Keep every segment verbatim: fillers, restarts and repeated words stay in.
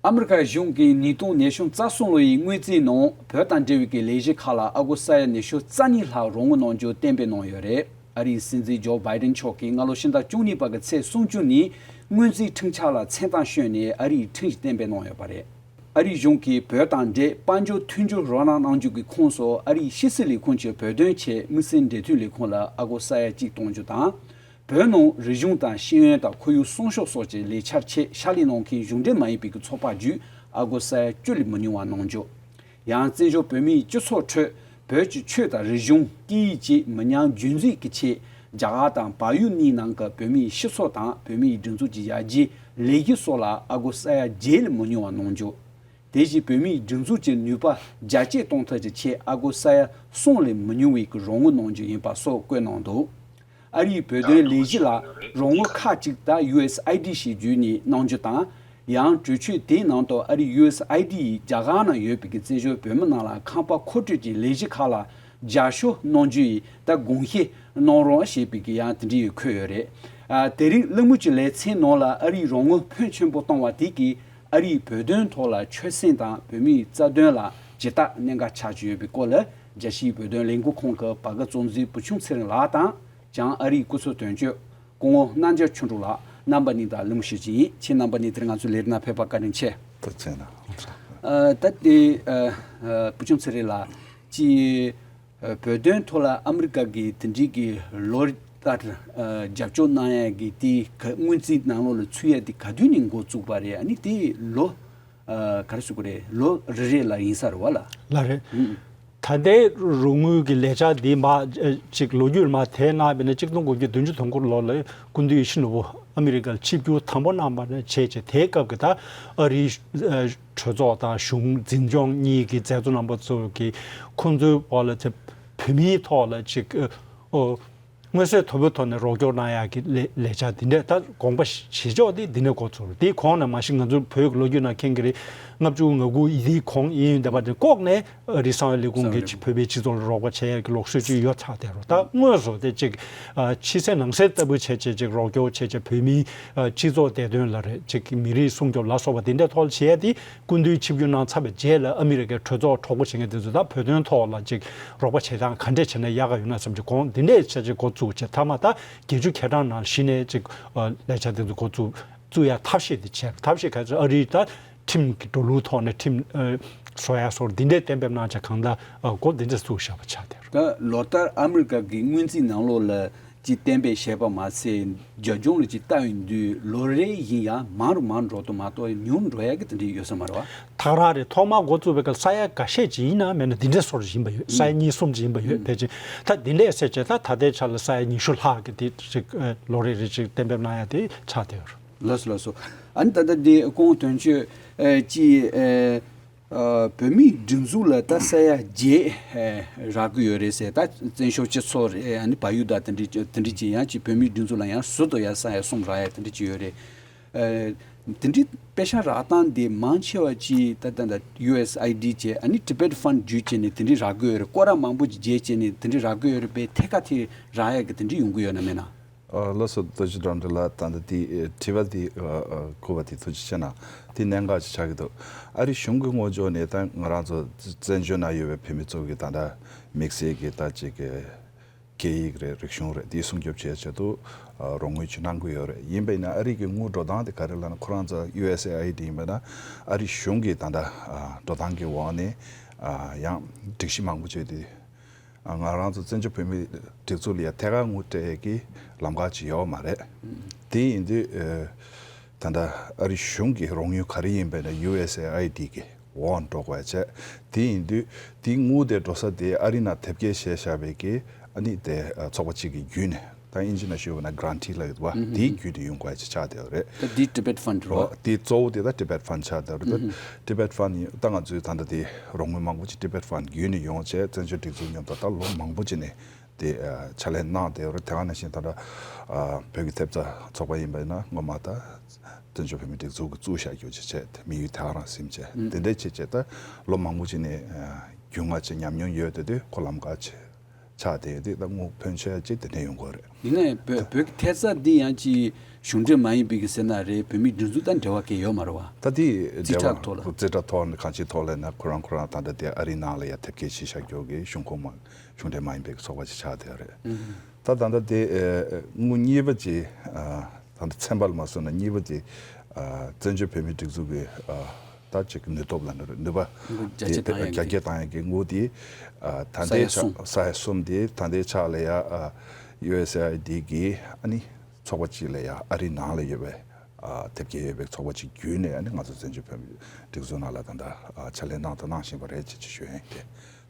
ཨ་མི་རི་ཀ་གཞུང་གིས་ཉིས་སྟོང་ཉི་ཤུ་རྩ་གསུམ་ལོ་ཡི་སྔོན་རྩིས་ནང་བོད་དང་འབྲེལ་བའི་གི་ལས་གཞི་ཁག་ལ་ཨ་སྒོར་ས་ཡ་ཉི་ཤུ་རྩ་གཉིས་ལྷག་རོགས་དངུལ་གནང་རྒྱུ་གཏན་འབེབས་གནང་ཡོད་རེད། ཨ་རིའི་སྲིད་འཛིན་ཇོ་བྷའི་ཏན་མཆོག་གིས་སྔ་ལོ་ཕྱི་ཟླ་བཅུ་གཉིས་པ་གི་ཚེས་སུམ་ཅུ་ཉིན་སྔོན་རྩིས་ཁྲིམས་འཆར་ལ་མཚན་རྟགས་བསྐྱོན་ནས་ཨ་རིའི་ཁྲིམས་ཤིག་གཏན་འབེབས་གནང་ཡོད་པ་རེད། ཨ་རིའི་གཞུང་གིས་བོད་དང་འབྲེལ་དཔལ་འབྱོར་མཐུན་སྦྱོར་རོགས་རམ་གནང་རྒྱུ་གི་ཁོངས་སུ་ཨ་རིའི་ཕྱི་སྲིད་ལས་ཁུངས་ཀྱི་བོད་དོན་ཆེད་དམིགས་བསལ་འབྲེལ་མཐུད་ལས་ཁུངས་ལ་ཨ་སྒོར་ས་ཡ་གཅིག་གཏོང་རྒྱུ་དང་། བོད་ནང་རིག་གཞུང་དང་ཤེས་ཡོན་དང་ཁོར་ཡུག་སྲུང་སྐྱོབ་སོགས་ཀྱི་ལས་འཆར་ཆེད་ཕྱག་ལས་གནང་མཁན་གཞུང་འབྲེལ་མ་ཡིན་པའི་གི་ཚོགས་པ་བརྒྱུད་ཨ་སྒོར་ས་ཡ་བཅུ་ལས་མི་ཉུང་བ་གནང་རྒྱུ། ཡང་བཙན་བྱོལ་བོད་མིའི་སྤྱི་ཚོགས་ཁྲོད་བོད་ཀྱི་ཆོས་དང་རིག་གཞུང་སྐད་ཡིག་བཅས་མི་ཉམས་རྒྱུན་འཛིན་གྱི་ཆེད་རྒྱ་གར་དང་བལ་ཡུལ་གཉིས་ནང་གི་བོད་མིའི་སྤྱི་ཚོགས་དང་བོད་མིའི་སྒྲིག་འཛུགས་ཀྱི་ཡར་རྒྱས་ལས་གཞི་སོགས་ལ་ཨ་སྒོར་ས་ཡ་བརྒྱད་ལས་མི་ཉུང་བ་གནང་རྒྱུ། དེ་བཞིན་བོད་མིའི་སྒྲིག་འཛུགས་ཀྱི་ནུས་པ་རྒྱ་སྐྱེད་གཏོང་ཐབས་ཀྱི་ཆེད་ཨ་སྒོར་ས་ཡ་གསུམ་ལས་མི་ཉུང་བའི་གི་རོགས་དངུལ་གནང་རྒྱུ་ཡིན་པ་སོགས་བཀོད་གནང་འདུག་ཨ་རིའི་བོད་དོན་ལས་གཞི་ལ་རོགས་དངུལ་ཁག་ཅིག་ད་ཡུ་ཨེས་ཨའི་ཌི་ཞེས་བརྗོད་ནས་གནང་རྒྱུ་དང་། ཡང་གྲོས་ཆོད་དེའི་ནང་དུ་ཨ་རིའི་ཡུ་ཨེས་ཨའི་ཌི་ཡིས་རྒྱ་གར་ནང་ཡོད་པའི་གི་བཙན་བྱོལ་བོད་མི་རྣམས་ལ་ཁང་པ་མཁོ་སྤྲོད་ཀྱི་ལས་གཞི་ཁག་ལ་རྒྱབ་སྐྱོར་གནང་རྒྱུ་ཡི་ད་དགོངས་བཞེས་གནང་རོགས་ཞེས་པའི་གི་ཡང་དེ་འདྲའི་འཁོད་ཡོད་རེད། ཨ། དེ་རིང་གླེང་མོལ་གྱི་ལེ་ཚན་ནང་ལ་ཨ་རིའི་རོགས་དངུལ་ཕོན་ཆེན་པོ་བཏང་བ་དེ་གིས་ཨ་རིའི་བོད་དོན་ཐོག་ལ་ཆོད་སེམས་དང་བོད་མིའི་རྩ་དོན་ལ་ཇི་ལྟར་གནད་འགག་ཆགས་ཀྱི་ཡོད་པའི་སྐོར་ལ་རྒྱལ་སྤྱིའི་བོད་དོན་ལས་འགུལ་ཁང་གི་བར་བརྒལ་གཙོ་འཛིན་བུ་ཆུང་ཚེ་རིང་ལགས་དང་། བྱང་ཨ་རིའི་སྐུ་ཚབ་དོན་གཅོད་སྐུ་ངོ་རྣམ་རྒྱལ་ཆོས་གྲུབ་ལགས་རྣམ་པ་གཉིས་དང་གླེང་མོལ་ཞུ་རྒྱུ་ཡིན། ཁྱེད་རྣམ་པ་གཉིས་དེ་རིང་ང་ཚོའི་ལས་རིམ་ནང་ཕེབས་པར་བཀའ་དྲིན་ཆེ། ཐུགས་རྗེ་གནང་། ཨ། ད་དེ། ཨ། ཨ། བུ་ཆུང་ཚེ་རིང་ལགས་ཀྱིས། ཨ། བོད་དོན་ཐོག་ལ་ཨ་མི་རི་ཀ་གིས་དེ་འདྲའི་གི་ལོ་ལྟར། ཨ། རྒྱབ་སྐྱོར་གནང་ཡ་གི་དེ་ག་སྔོན་རྩིས་ནང་ལོགས་ལ་ཚུད་ཡ་དེ་ག་དུས་ནས་འགོ་བཙུགས་པ་རེད། ཨ་ནི་དེ་ལོ། ཨ། ག་རེ་ཟེར་དགོས་རེད། ལོ་རེ་རེ་ལ་ཡིན་ས་རེད་བ་ལ། ལགས་རེད། ཨུ། ད་ལྟའི་རོགས་དངུལ་གྱི་ལས་འཆར་འདི་མ་ཨ་ཅིག་ལོ་རྒྱུས་མ་དེ་གནང་བས་ན་གཅིག་སྟོང་དགུ་བརྒྱ་བདུན་ཅུ་དོན་དགུ་ལོ་ལ་སྐུ་མདུན་ཡིད་བཞིན་ནོར་བུ་ཨ་མི་རི་ཀར་ཆིབས་བསྒྱུར་དང་པོ་གནང་བ་ནས་བྱས་བྱས་དེའི་སྐབས་ཀྱི་ད་ཨ་རིའི་ཨ་གྲོས་ཚོགས་དང་གཞུང་འཛིན་སྐྱོང་གཉིས་ཀྱི་མཛད་གཙོ་རྣམ་པ་ཚོ་གིས་ཁོང་ཚོའི་འོག་ལ་ཚེ་བོད་མིའི་ཐོག་ལ་ཅིག་ཨོ། མངོན་གསལ་དོད་པོའི་ཐོག་ནས་རོགས་སྐྱོར་གནང་ཡག་གི་ལས་ལས་འཆར་འདི་འདྲ་ད་དགོངས་པ་བཞེས་ཕྱོགས་དེ་འདི་ནས་འགོ་ཚུགས་རེད། དེའི་གོང་ནས་མ་གཞི་ང་ཚོ་བོད་ཀྱི་ལོ་རྒྱུས་ནང་མཁྱེན་གྱི་རེད། ལྔ་བཅུ་ང་དགུ་ཡི་དེའི་གོང་ཡིན་བསྡད་པ་དེ་ལྐོག་ནས་ཨ་རིའི་གསང་བའི་ལས་ཁུངས་ཀྱིས་བོད་པའི་སྤྱི་ཚོགས་ལ་རོགས་པ་བྱེད་ཡག་གི་ལུགས་སྲོལ་ཅིག་ཡོད་ཚར་བསྡད་རེད། ད་དངོས་སུ་དེ་ཅིག་ཕྱི་གསལ་ནང་གསལ་ལྟ་བུ་བྱས་བྱས་ཅིག་རོགས་སྐྱོར་བྱས་བྱས་བོད་མིའི་སྤྱི་ཚོགས་བདེ་དོན་ལ་རེད། ཅིག་མི་རིགས་སྲུང་སྐྱོབ་ལ་སོགས་པ་དེ་འདྲའི་ཐོག་ལ་བྱེད་ཡག་དེ། སྐུ་མདུན་ཆིབས་བསྒྱུར་གནང་ཚར་བའི་རྗེས་ལ་ཨ་མི་རི་ཀའི་གྲོས་ཚོགས་གྲོགས་པོ་བྱེད་མཁན་དེ་ཚོ་ད་བོད་དོན་ཐོག་ལ་ཅིག་རོགས་པ་བྱེད་སྟངས་ག་འདྲས་བྱས་ན་ཡག་ག་ཡོད་ན་བསམ་གྱི་གོང་དེ་འདྲས་བྱས་ཅིག་འགོ་བཙུགས་བྱས། མཐའ་མ་ད་བརྒྱད་ཅུ་གྱ་གྲངས་ནང་གཞི་ནས་ཅིག་ལས་འཆར་དེ་ཚོ་འགོ་བཙུགས་བཙུགས་ཡ་ཐབས་ཤེས་དེ་བྱས། ཐབས་ཤེས་ག་ཚོད་ཨ་རིའི་ད་ཁྲིམས་ཀྱི་འགྲོ་ལུགས་ཐོག་ནས་ཁྲིམས་བཟོ་ཡ་སོགས་འདི་འདྲས་གཏན་འབེབས་གནང་བྱས་གང་ལྟར་འགོ་འདི་འདྲས་བཙུགས་བཞག་པ་ཆགས་བསྡད་རེད། ད་ལོ་ལྟར་ཨ་མི་རི་ཀ་གི་སྔོན་རྩིས་ནང་ལོགས་ལ། ཅིག་གཏན་འབེབས་བྱས་པ་མ་ཟད། རྒྱབ་ལྗོངས་ལ་ཅིག་ལྟ་ཡོང་དུས་ལོ་རེ་བཞིན་ཡང་མང་རུ་མང་རུ་འགྲོ་འདུག་མ་གཏོགས་ཉུང་རུ་འགྲོ་ཡ་གི་དེ་འདྲ་ཡོད་ས་མ་རེད་བ། ད་ག་རང་རེད། ཐོག་མར་འགོ་བཙུགས་པའི་སྐབས་ས་ཡ་འགའ་ཤས་ཅིག་ཡིན་ན་མེད་ན་འདི་འདྲའི་སོར་ཡིན་པ་ཡོད། ས་ཡ་གཉིས་གསུམ་ཅིག་ཡིན་པ་ཡོད། ཕལ་ཆེར་ད་འདི་འདྲས་ཟེར་བྱས་ད་ད་ལྟའི་ཆ་ལ་ས་ཡ་ཉི་ཤུ་ལྷག་གི་དེ་ཅིག་ལོ་རེ་རེ་ཅིག་གཏན་འབེབས་གནང་ཡ་དེ་ཆགས་བསྡད་ཡོད་རེད། ལགས་སོ་ལགས་སོ། ཨ་ནི་ད་ལྟ་འདི་སྐུ་ངོ་དོན་གཅོད་ཀྱིས། ཨ། བོད་མིའི་སྒྲིག་འཛུགས་ལ་ད་ས་ཡ་བརྒྱད། ཨ། རག་གི་ཡོད་རེད་ཟེར། ད་བཙན་བྱོལ་སྤྱི་ཚོགས་རེད། ཨ་ནི་བལ་ཡུལ་དང་དེ་འདྲ་དེ་འདྲ་ཅིག་ཡང་ཅིག་བོད་མིའི་སྒྲིག་འཛུགས་ལ་ཡང་ཟུར་དུ་ཡང་ས་ཡ་གསུམ་རག་ཡ་དེ་འདྲ་ཅིག་ཡོད་རེད། ཨ། དེ་འདྲའི་པེ་ཤག་རག་སྟངས་དེ་མང་ཆེ་བ་ཅིག་ད་ད་ད་ཡུ་ཨེས་ཨའི་ཌི་བྱས། ཨ་ནི་ཊི་བེཊ་ཕན་བརྒྱུད་བྱས་ནས་དེ་འདྲ་རག་གི་ཡོད་རེད། སྐོར་ར་མང་པོ་ཅིག་བརྒྱབ་བྱས་ནས་དེ་འདྲ་རག་གི་ཡོད་རེད་པས། ཐད་ཀ་དེ་རག་ཡ་གི་དེ་འདྲ་ཡོང་གི་ཡོད་ན་མེད་ན། ཨ། ལགས་སོ། རྡོ་རྗེ་འགྲོ་འདྲེ་ལགས། ད་ལྟ་དེ་དྲི་བ་དེ་བཀོད་པ་དེ་ཐུགས་རྗེ་ཆེ་གནང་། དེ་གནད་འགག་ཅིག་ཆགས་ཀྱི་འདུག་ཨ་རི་གཞུང་གི་ངོས་ཕྱོགས་ནས་ད་ང་རང་ཚོ་བཙན་བྱོལ་ནང་ཡོད་པའི་བོད་མི་ཚོ་གི་ད་ལྟ་དམིགས་བསལ་གྱི་ད་ཅིག་གི་སྐད་ཡིག་རེད། རིག་གཞུང་རེད། དེ་སྲུང་སྐྱོབ་བྱེད་ཆེད་དུ་རོགས་དངུལ་ཅིག་གནང་གི་ཡོད་རེད། ཡིན་པ་ཡིན་ན་ཨ་རི་གི་དངུལ་འགྲོ་སྟངས་དེ་ག་རེ་ལབ་ན། ཁོ་རང་ཚོ་ཡུ་ཨེས་ཨེ་ཨའི་ཌི་ཡིན་པ་ན་ཨ་རི་གཞུང་གི་ད་ལྟ་འགྲོ་སྟངས་ཀྱི་འོག་ནས་ཡང་སྒྲིག་གཞི་མང་པོ་ཅིག་དེ། ང་རང་ཚོ་བཙན་བྱོལ་བོད་མིའི་སྒྲིག་འཛུགས་ལ་ཡ་ཐད་ཀར་དངུལ་སྤྲད་ཀྱི་ལམ་ཁ་ཅིག་ཡོད་མ་རེད། དེ་ཡིན་དུས་ཨ། ད་ལྟ་ཨ་རི་གཞུང་གི་རོགས་དངུལ་ག་རེ་ཡིན་པ་ན་ཡུ་ཨེས་ཨེ་ཨའི་ཌི་གི་འོག་འགྲོ་དགོས་བྱས། དེ་ཡིན་དུས་དེ་དངུལ་དེ་འགྲོ་ས་དེ་ཨ་རི་ནང་དེབ་སྐྱེལ་བྱས་བཞག་པའི་གི་ཨ་ནི་དེ་ཚོགས་པ་གཅིག་གི་བརྒྱུད་ནས། ད་དབྱིན་ཇི་ནང་ཞུས་པ་ན་གྷ་རན་ཊི་ལབ་ཡོད་པ། དེའི་བརྒྱུད་དེ་ཡོང་དགོས་ཅིག་ཆགས་བསྡད་ཡོད་རེད། ད་འདི་ཊི་བེཊ་ཕན་རེད་བ། འོ། དེ་གཙོ་བོ་དེ་ད་ཊི་བེཊ་ཕན་ཆགས་བསྡད་ཡོད་རེད། ད་ཊི་བེཊ་ཕན་ཡིན། ད་ང་ཚོའི་ད་ལྟ་དེ་རོགས་དངུལ་མང་པོ་ཅིག་ཊི་བེཊ་ཕན་བརྒྱུད་ནས་ཡོང་བྱས། བཙན་བྱོལ་སྒྲིག་འཛུགས་མཉམ་དུ་ད་ལོ་མང་པོ་ཅིག་ནས་དེ་ཕྱག་ལས་གནང་བསྡད་ཡོད་རེད། དེ་ག་ནང་བཞིན་ད་ལྟ་བོད་ཀྱི་ཐེབས་རྩ་ཚོགས་པ་ཡིན་པ་ཡིན་ན་སྔོན་མ་ད་བཙན་བྱོལ་བོད་མིའི་སྒྲིག་འཛུགས་ཀྱིས་བཙུགས་བཞག་རྒྱུ་ཅིག་བྱས། དེ་དམིགས་ཡུལ་དེ་ག་རང་ཟིན་བྱས། དེ་འདྲའི་བྱས་བྱས་ད་ལོ་མང་པོ་ཅིག་ནས་རྒྱུས་མངའ་ཅིག་ཉམས་མྱོང་ཡོད་བསྡད་དུས་ཁོ་ལམ་ཁ་ཅིག་ཆགས་བསྡད་ཡོད་དུས་ད་དངུལ་ཕོན་ཆེ་ཅིག་དེ་འདྲ་ཡོང་གི་ཡོད་རེད། ཡིན་ནའི་བོད་བོད་ཀྱི་ཐེབས་རྩ་འདི་ཡང་ཅིག་གཞུང་འབྲེལ་མ་ཡིན་པའི་གི་ཟེར་ན་རེད། བོད་མིའི་སྒྲིག་འཛུགས་དང་འབྲེལ་བ་གང་ཡང་ཡོད་མ་རེད་བ། ད་དེ་རྩིས་ཁྲ་ཐོག་ལ། རྩིས་ཁྲ་ཐོག་ནས་གང་ཅིའི་ཐོག་ལ་ན་ཁོ་རང་ཁོ་རང་ད་ལྟ་དེ་ཨ་རིའི་ནང་ལ་ཡ་དེབ་སྐྱེལ་བྱས་བཞག་རྒྱུ་གི་གཞུང་ཁོངས་མ་གཞུང་འབྲེལ་མ་ཡིན་པའི་གི་ཚོགས་པ་ཅིག་ཆགས་བསྡད་ཡོད་རེད། ཨུ་ཧུ། ད་ད་ལྟ་དེ་ཨེ་དངུལ་གཉིས་པ་ཅིག་ཨ་ད་ལྟ་ཚན་པ་ལ་མ་སོང་ན་གཉིས་པ་ཅིག་ཨ་བཙན་བྱོལ་བོད་མིའི་སྒྲིག་འཛུགས་ཀྱི་ཨ་ད་ཅིག་ནུས་སྟོབས་ལ་ནུས་ནུས་པ་རྒྱ་སྐྱེད་བཏང་ཡག་གི་རྒྱ་སྐྱེད་བཏང་ཡག་གི་དངུལ་དེ་ཨ་ད་ས་ཡ་ལྟའི་གསུམ། ཆ་ས་ཡ་གསུམ་དེ་ད་ལྟའི་ཆ་ལ་ཡ་ཨ་ཡུ་ཨེས་ཨེ་ཨའི་ཌི་གི་ཨ་ནི་ཚོགས་པ་ཅིག་ལ་ཡ་ཨ་རིའི་ནང་ལ་ཡོད་པའི་ཨ་དེབ་སྐྱེལ་ཡོད་པའི་ཚོགས་པ་ཅིག་བརྒྱུད་ནས་ཨ་ནི་ང་ཚོ་བཙན་བྱོལ་བོད་མིའི་སྒྲིག་འཛུགས་ནང་ལ་ད་ལྟ་ཨ་ཕྱག་ལས་གནང་དང་གནང་བཞིན་པ་རེད་ཅེས་ཅིག་ཞུ་ཡ་ཡིན། དེ་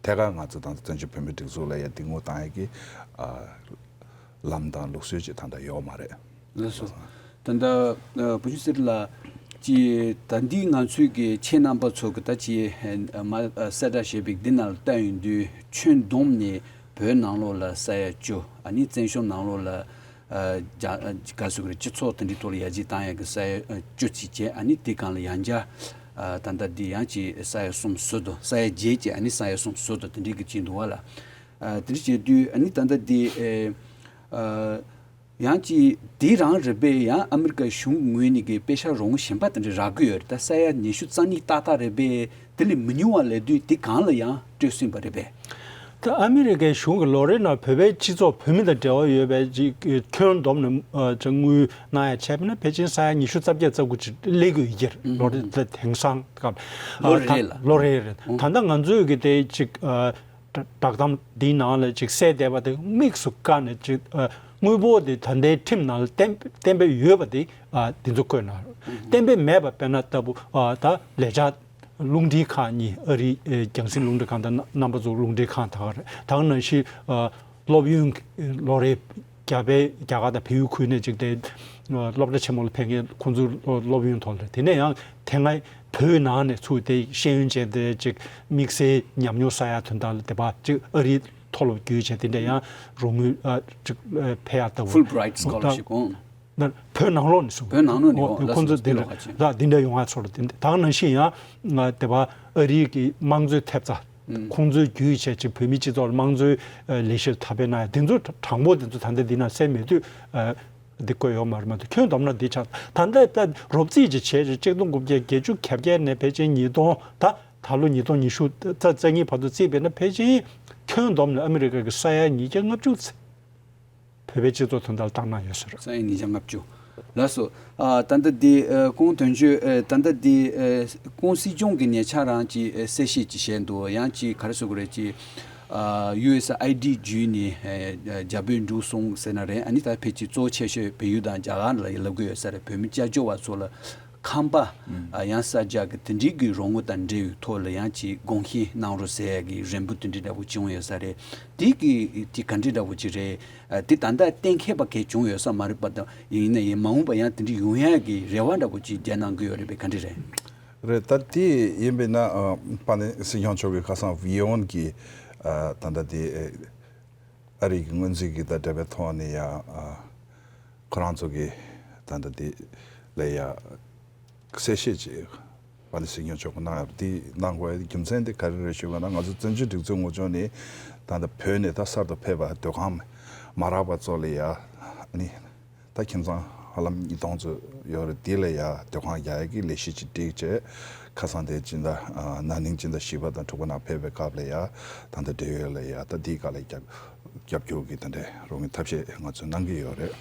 ཐད་ཀར་ང་ཚོ་ད་ལྟ་བཙན་བྱོལ་བོད་མིའི་སྒྲིག་འཛུགས་ལ་ཡ་དེ་དངུལ་བཏང་ཡ་གི་ཨ་ལམ་དང་ལུགས་སྲོལ་ཅིག་ད་ལྟ་ཡོད་མ་རེད། ལགས་སོ། ད་ལྟ་ཨ་བུ་ཆུང་གསེར་ལགས་ཀྱིས་ད་འདི་ང་ཚོའི་གི་ཁྱེད་རྣམ་པ་ཚོ་གི་ད་ཅི་ཨ་མ་ཨ་གསལ་བསྒྲགས་བྱས་པའི་འདི་ནང་ལ་བལྟ་ཡོང་དུས་ཁྱོན་བསྡོམས་ནས་བོད་ནང་ལོགས་ལ་ས་ཡ་བཅུ། ཨ་ནི་བཙན་བྱོལ་ནང་ལོགས་ལ་ཨ་རྒྱ་ཨ་ག་ཟེར་དགོས་རེད། སྤྱི་ཚོགས་དེ་འདྲའི་ཐོག་ལ་ཡར་རྒྱས་བཏང་ཡག་གི་ས་ཡ་ཨ་བཅུ་ཅིག་བྱས། ཨ་ནི་དེ་སྒང་ལ་ཡང་བསྐྱར་ཨ་ད་ལྟ་འདི་ཡང་ཅིག་ས་ཡ་གསུམ་ཟུར་དུ། ས་ཡ་བརྒྱད་ཅིག་ཨ་ནི་ས་ཡ་གསུམ་ཟུར་དུ་དེ་འདྲའི་གི་ཅིག་འདུག་བ་ལ། ཨ་དེ་འདྲ་བྱས་དུས་ཨ་ནི་ད་ལྟ་འདི་ཨེ་ཨ། ཡང་ཅིག་དེ་རང་རེད་པས། ཡང་ཨ་མི་རི་ཀའི་གཞུང་ངོས་ནས་ཀྱི་དཔེ་ཆ་རོགས་དངུལ་གཞན་པ་དེ་འདྲ་རག་གི་ཡོད་རེད། ད་ས་ཡ་ཉི་ཤུ་རྩ་གཉིས་ཏག་ཏག་རེད་པས། དེ་ལས་མི་ཉུང་བ་ལས་དུས་དེ་གང་ལ་ཡང་སྤྲོད་སྲིད་པ་རེད་པས། ད་ཨ་མི་རི་ཀའི་གཞུང་གིས་ལོ་རེ་ནང་བོད་པའི་སྤྱི་ཚོགས་བོད་མི་དང་འབྲེལ་བ་ཡོད་པའི་ཅིག་ཁྱོན་བསྡོམས་ནས་ཨ་ཅིག་དངུལ་གནང་ཡ་བྱས་པ་ན་ཕལ་ཆེར་ས་ཡ་ཉི་ཤུ་རྩ་བརྒྱད་རྩ་དགུ་ཅིག་སླེབས་ཀྱི་ཡོད་ཀྱི་རེད། ལོ་རེ་ལ་དེང་སང་སྐབས་ལོ་རེ་ལ། ལོ་རེ་རེད། ད་ལྟ་ང་ཚོའི་གི་དེ་ཅིག་ཨ། བསྒྲགས་གཏམ་འདིའི་ནང་ལ་ཅིག་གསལ་བསྡད་པ་དེ་དམིགས་སུ་བཀར་ནས་ཅིག་ཨ་དངུལ་འབོར་དེ་ད་ལྟའི་ཁྲིམས་ནང་ལ་གཏན་གཏན་འབེབས་ཡོད་པ་དེ་ཨ་དེ་ཚོ་བཀོད་གནང་རོགས། གཏན་འབེབས་མེད་པ་དཔེར་ན་ལྟ་བུ་ཨ་ད་ལས་འཆར་རླུང་འཕྲིན་ཁང་གཉིས། ཨ་རིའི་ཨེ་རྒྱང་སྲིང་རླུང་འཕྲིན་ཁང་དང་རྣམ་པ་ཚོ་རླུང་འཕྲིན་ཁང་དག་རེད། ད་ག་ནང་བཞིན་ཨ་སློབ་ཡོན་ལོ་རེ་རྒྱ་བལ་རྒྱ་གར་དང་བལ་ཡུལ་ཁུལ་ནས་ཅིག་དེ་སློབ་གྲྭ་ཆེན་མོ་ལ་ཕེབས་མཁན་ཁོང་ཚོའི་སློབ་ཡོན་ཐོག་ལ་རེད། དེ་ནས་ཡང་དེ་སྔ་བོད་ནང་ནས་ཚུར་དེ་ཤེས་ཡོན་ཅན་དེ་ཅིག་དམིགས་བསལ་ཉམས་མྱོང་བསགས་ཡ་དོན་དག་ལ་དེ་བ་ཅིག་ཨ་རིའི་མཐོ་སློབ་བརྒྱུད་བྱས་དེ་འདྲ་ཡང་རོགས་དངུལ་ཨ་ཅིག་ཨ་ཕེབས་ཡ་ལྟ་བུ། Fulbright Scholarship ཨང་། ན་བོད་ནང་ལོགས་ནས་སོང་། བོད་ནང་ལོགས་ནས། ཨོ་ཨོ་ལགས་ཁོང་ཚོ་སོ། དེ་འདྲ་ལགས་དེ་འདྲ་ཡོང་ཡ་ཚོར་དེ་འདྲ། ད་ག་ནང་བཞིན་ཡང་ང་དེ་བ་ཨ་རིའི་གི་དམངས་གཙོའི་ཐེབས་རྩ། ཁོང་ཚོའི་བརྒྱུད་བྱས་ཅིག་བོད་མི་སྤྱི་ཚོགས་ལ་དམངས་གཙོའི་ཨ་ལས་གཞིར་དར་སྤེལ་གནང་ཡ་དེ་ཚོ་དྲང་པོ་དེ་ཚོ་ད་ལྟ་འདི་ན་གསལ་མེད་དུས་ཨ་འདི་བཀོད་ཡོད་མ་རེད། མ་གཏོགས་ཁྱོན་བསྡོམས་ན་འདི་ཆགས། ད་ལྟ་ད་རོབ་རྩིས་ཅིག་བྱས་རེད། ཆིག་སྟོང་དགུ་བརྒྱ་བརྒྱད་ཅུ་གྱ་བརྒྱད་ནས་ཕལ་ཆེར་ཉིས་སྟོང་ད་ད་ལོ་ཉིས་སྟོང་ཉི་ཤུ་རྩ་རྩ་གཉིས་བར་དུ་རྩིས་པས་ན་ཕལ་ཆེར་ཁྱོན་བསྡོམས་ནས་ཨ་མི་རི་ཀ་གི་ས་ཡ་ཉིས་བརྒྱ་ལྔ་བཅུ་ཚེ། བོད་པའི་སྤྱི་ཚོགས་དོན་དག་ལ་བཏང་གནང་ཡོད་ཟེར། ས་ཡ་ཉིས་བརྒྱ་ལྔ་བཅུ། ལགས་སོ། ཨ་ད་ལྟ་འདི་ཨ་ཁོང་དོན་གཅོད་ཨ་ད་ལྟ་འདི་ཨ་ཁོང་སྲིད་སྐྱོང་གི་ཉེ་ཆར་རང་ཅིག་ཨ་གསལ་བཤད་ཅིག་བྱས་འདུག། ཡང་ཅིག་ག་རེ་ཟེར་དགོས་རེད། ཅིག་ཨ་ཡུ་ཨེས་ཨའི་ཌི་བརྒྱུད་ནས་ཨ་རྒྱ་བོད་འགྲོ་སོང་ཟེར་ན་རེད། ཨ་ནི་ད་ཕལ་ཆེར་གཙོ་ཆེ་ཤོས་བལ་ཡུལ་དང་རྒྱ་གར་ལ་ལབ་ཀྱི་ཡོད་ས་རེད། བོད་མི་སྐྱབས་བཅོལ་བ་ཚོ་ལ་ཁང་པ་ཨ་ཡང་ས་རྒྱག་གི་དེ་འདྲའི་གི་རོགས་དངུལ་དང་འབྲེལ་བའི་ཐོག་ལ་ཡང་ཅིག་དགོངས་བཞེས་གནང་རོགས་ཟེར་ཡ་གི་རེ་འབོད་དེ་འདྲའི་འདྲ་པོ་བྱུང་ཡོད་ས་རེད། དེ་གི་དེ་ག་འདྲའི་འདྲ་པོ་ཅིག་རེད། ཨ་དེ་ད་ལྟ་གཏན་འཁེལ་བ་གལ་བྱུང་ཡོད་ས་མ་རེད་པ་དང་། ཡིན་ན་ཡིན་མ་འོངས་པ་ཡང་དེ་འདྲ་ཡོང་ཡག་གི་རེ་བ་འདྲ་པོ་ཅིག་རྒྱ་ནང་གི་ཡོད་རེད་པས། ག་འདྲ་རེད། རེད། ད་དེ་ཡིན་པས་ན་ཨ་དཔལ་ལྡན་སྲིད་སྐྱོང་མཆོག་གིས་ཁ་སང་ཝི་ཡོན་གྱི་ཨ་ད་ལྟ་དེ་ཨ་རི་གི་སྔོན་རྩིས་ཀྱི་ད་འབྲེལ་བའི་ཐོག་ནས་ཡ་ཨ་ཁོ་རང་ཚོ་གི་ད་ལྟ་དེ་ལ་ཡ་གསལ་བཤད་ཅིག་དཔལ་ལྡན་སྲིད་སྐྱོང་མཆོག་གིས་གནང་ཡོད་རེད། དེ་གནང་དགོས་ཡ་རྒྱུ་མཚན་དེ་ག་རེ་རེད་ཞུས་པ་ན། ང་ཚོ་བཙན་བྱོལ་སྒྲིག་འཛུགས་ངོས་ཕྱོགས་ནས་ད་ལྟ་བོད་ནས་ད་གསར་དུ་ཕེབས་པ་སྡོད་ཁང་མ་རག་པ་ཚོ་ལ་ཡ་ཨ་ནི་ད་ཁྱིམ་ཚང་ཧ་ལམ་ཉིས་སྟོང་ཙམ་ཡོད་རེད། དེ་ལ་ཡ་སྡོད་ཁང་རྒྱག་ཡ་གི་ལས་གཞི་ཅིག་བསྒྲིགས་བྱས། ཁ་སང་དེ་སྤྱི་ཟླ་ཨ་ན་ནིང་སྤྱི་ཟླ་བཞི་པ་དང་དྲུག་པ་ནང་ཕེབས་པའི་སྐབས་ལ་ཡ་ད་ལྟ་འབྲེལ་ཡོད་ལ་ཡ་ད་དེའི་སྒང་ལ་རྒྱབ་རྒྱབ་སྐྱོར་གྱི་དེ་འདྲའི་རོགས་དངུལ་ཐབས་ཤེས་ང་ཚོས་གནང་གི་ཡོད་རེད།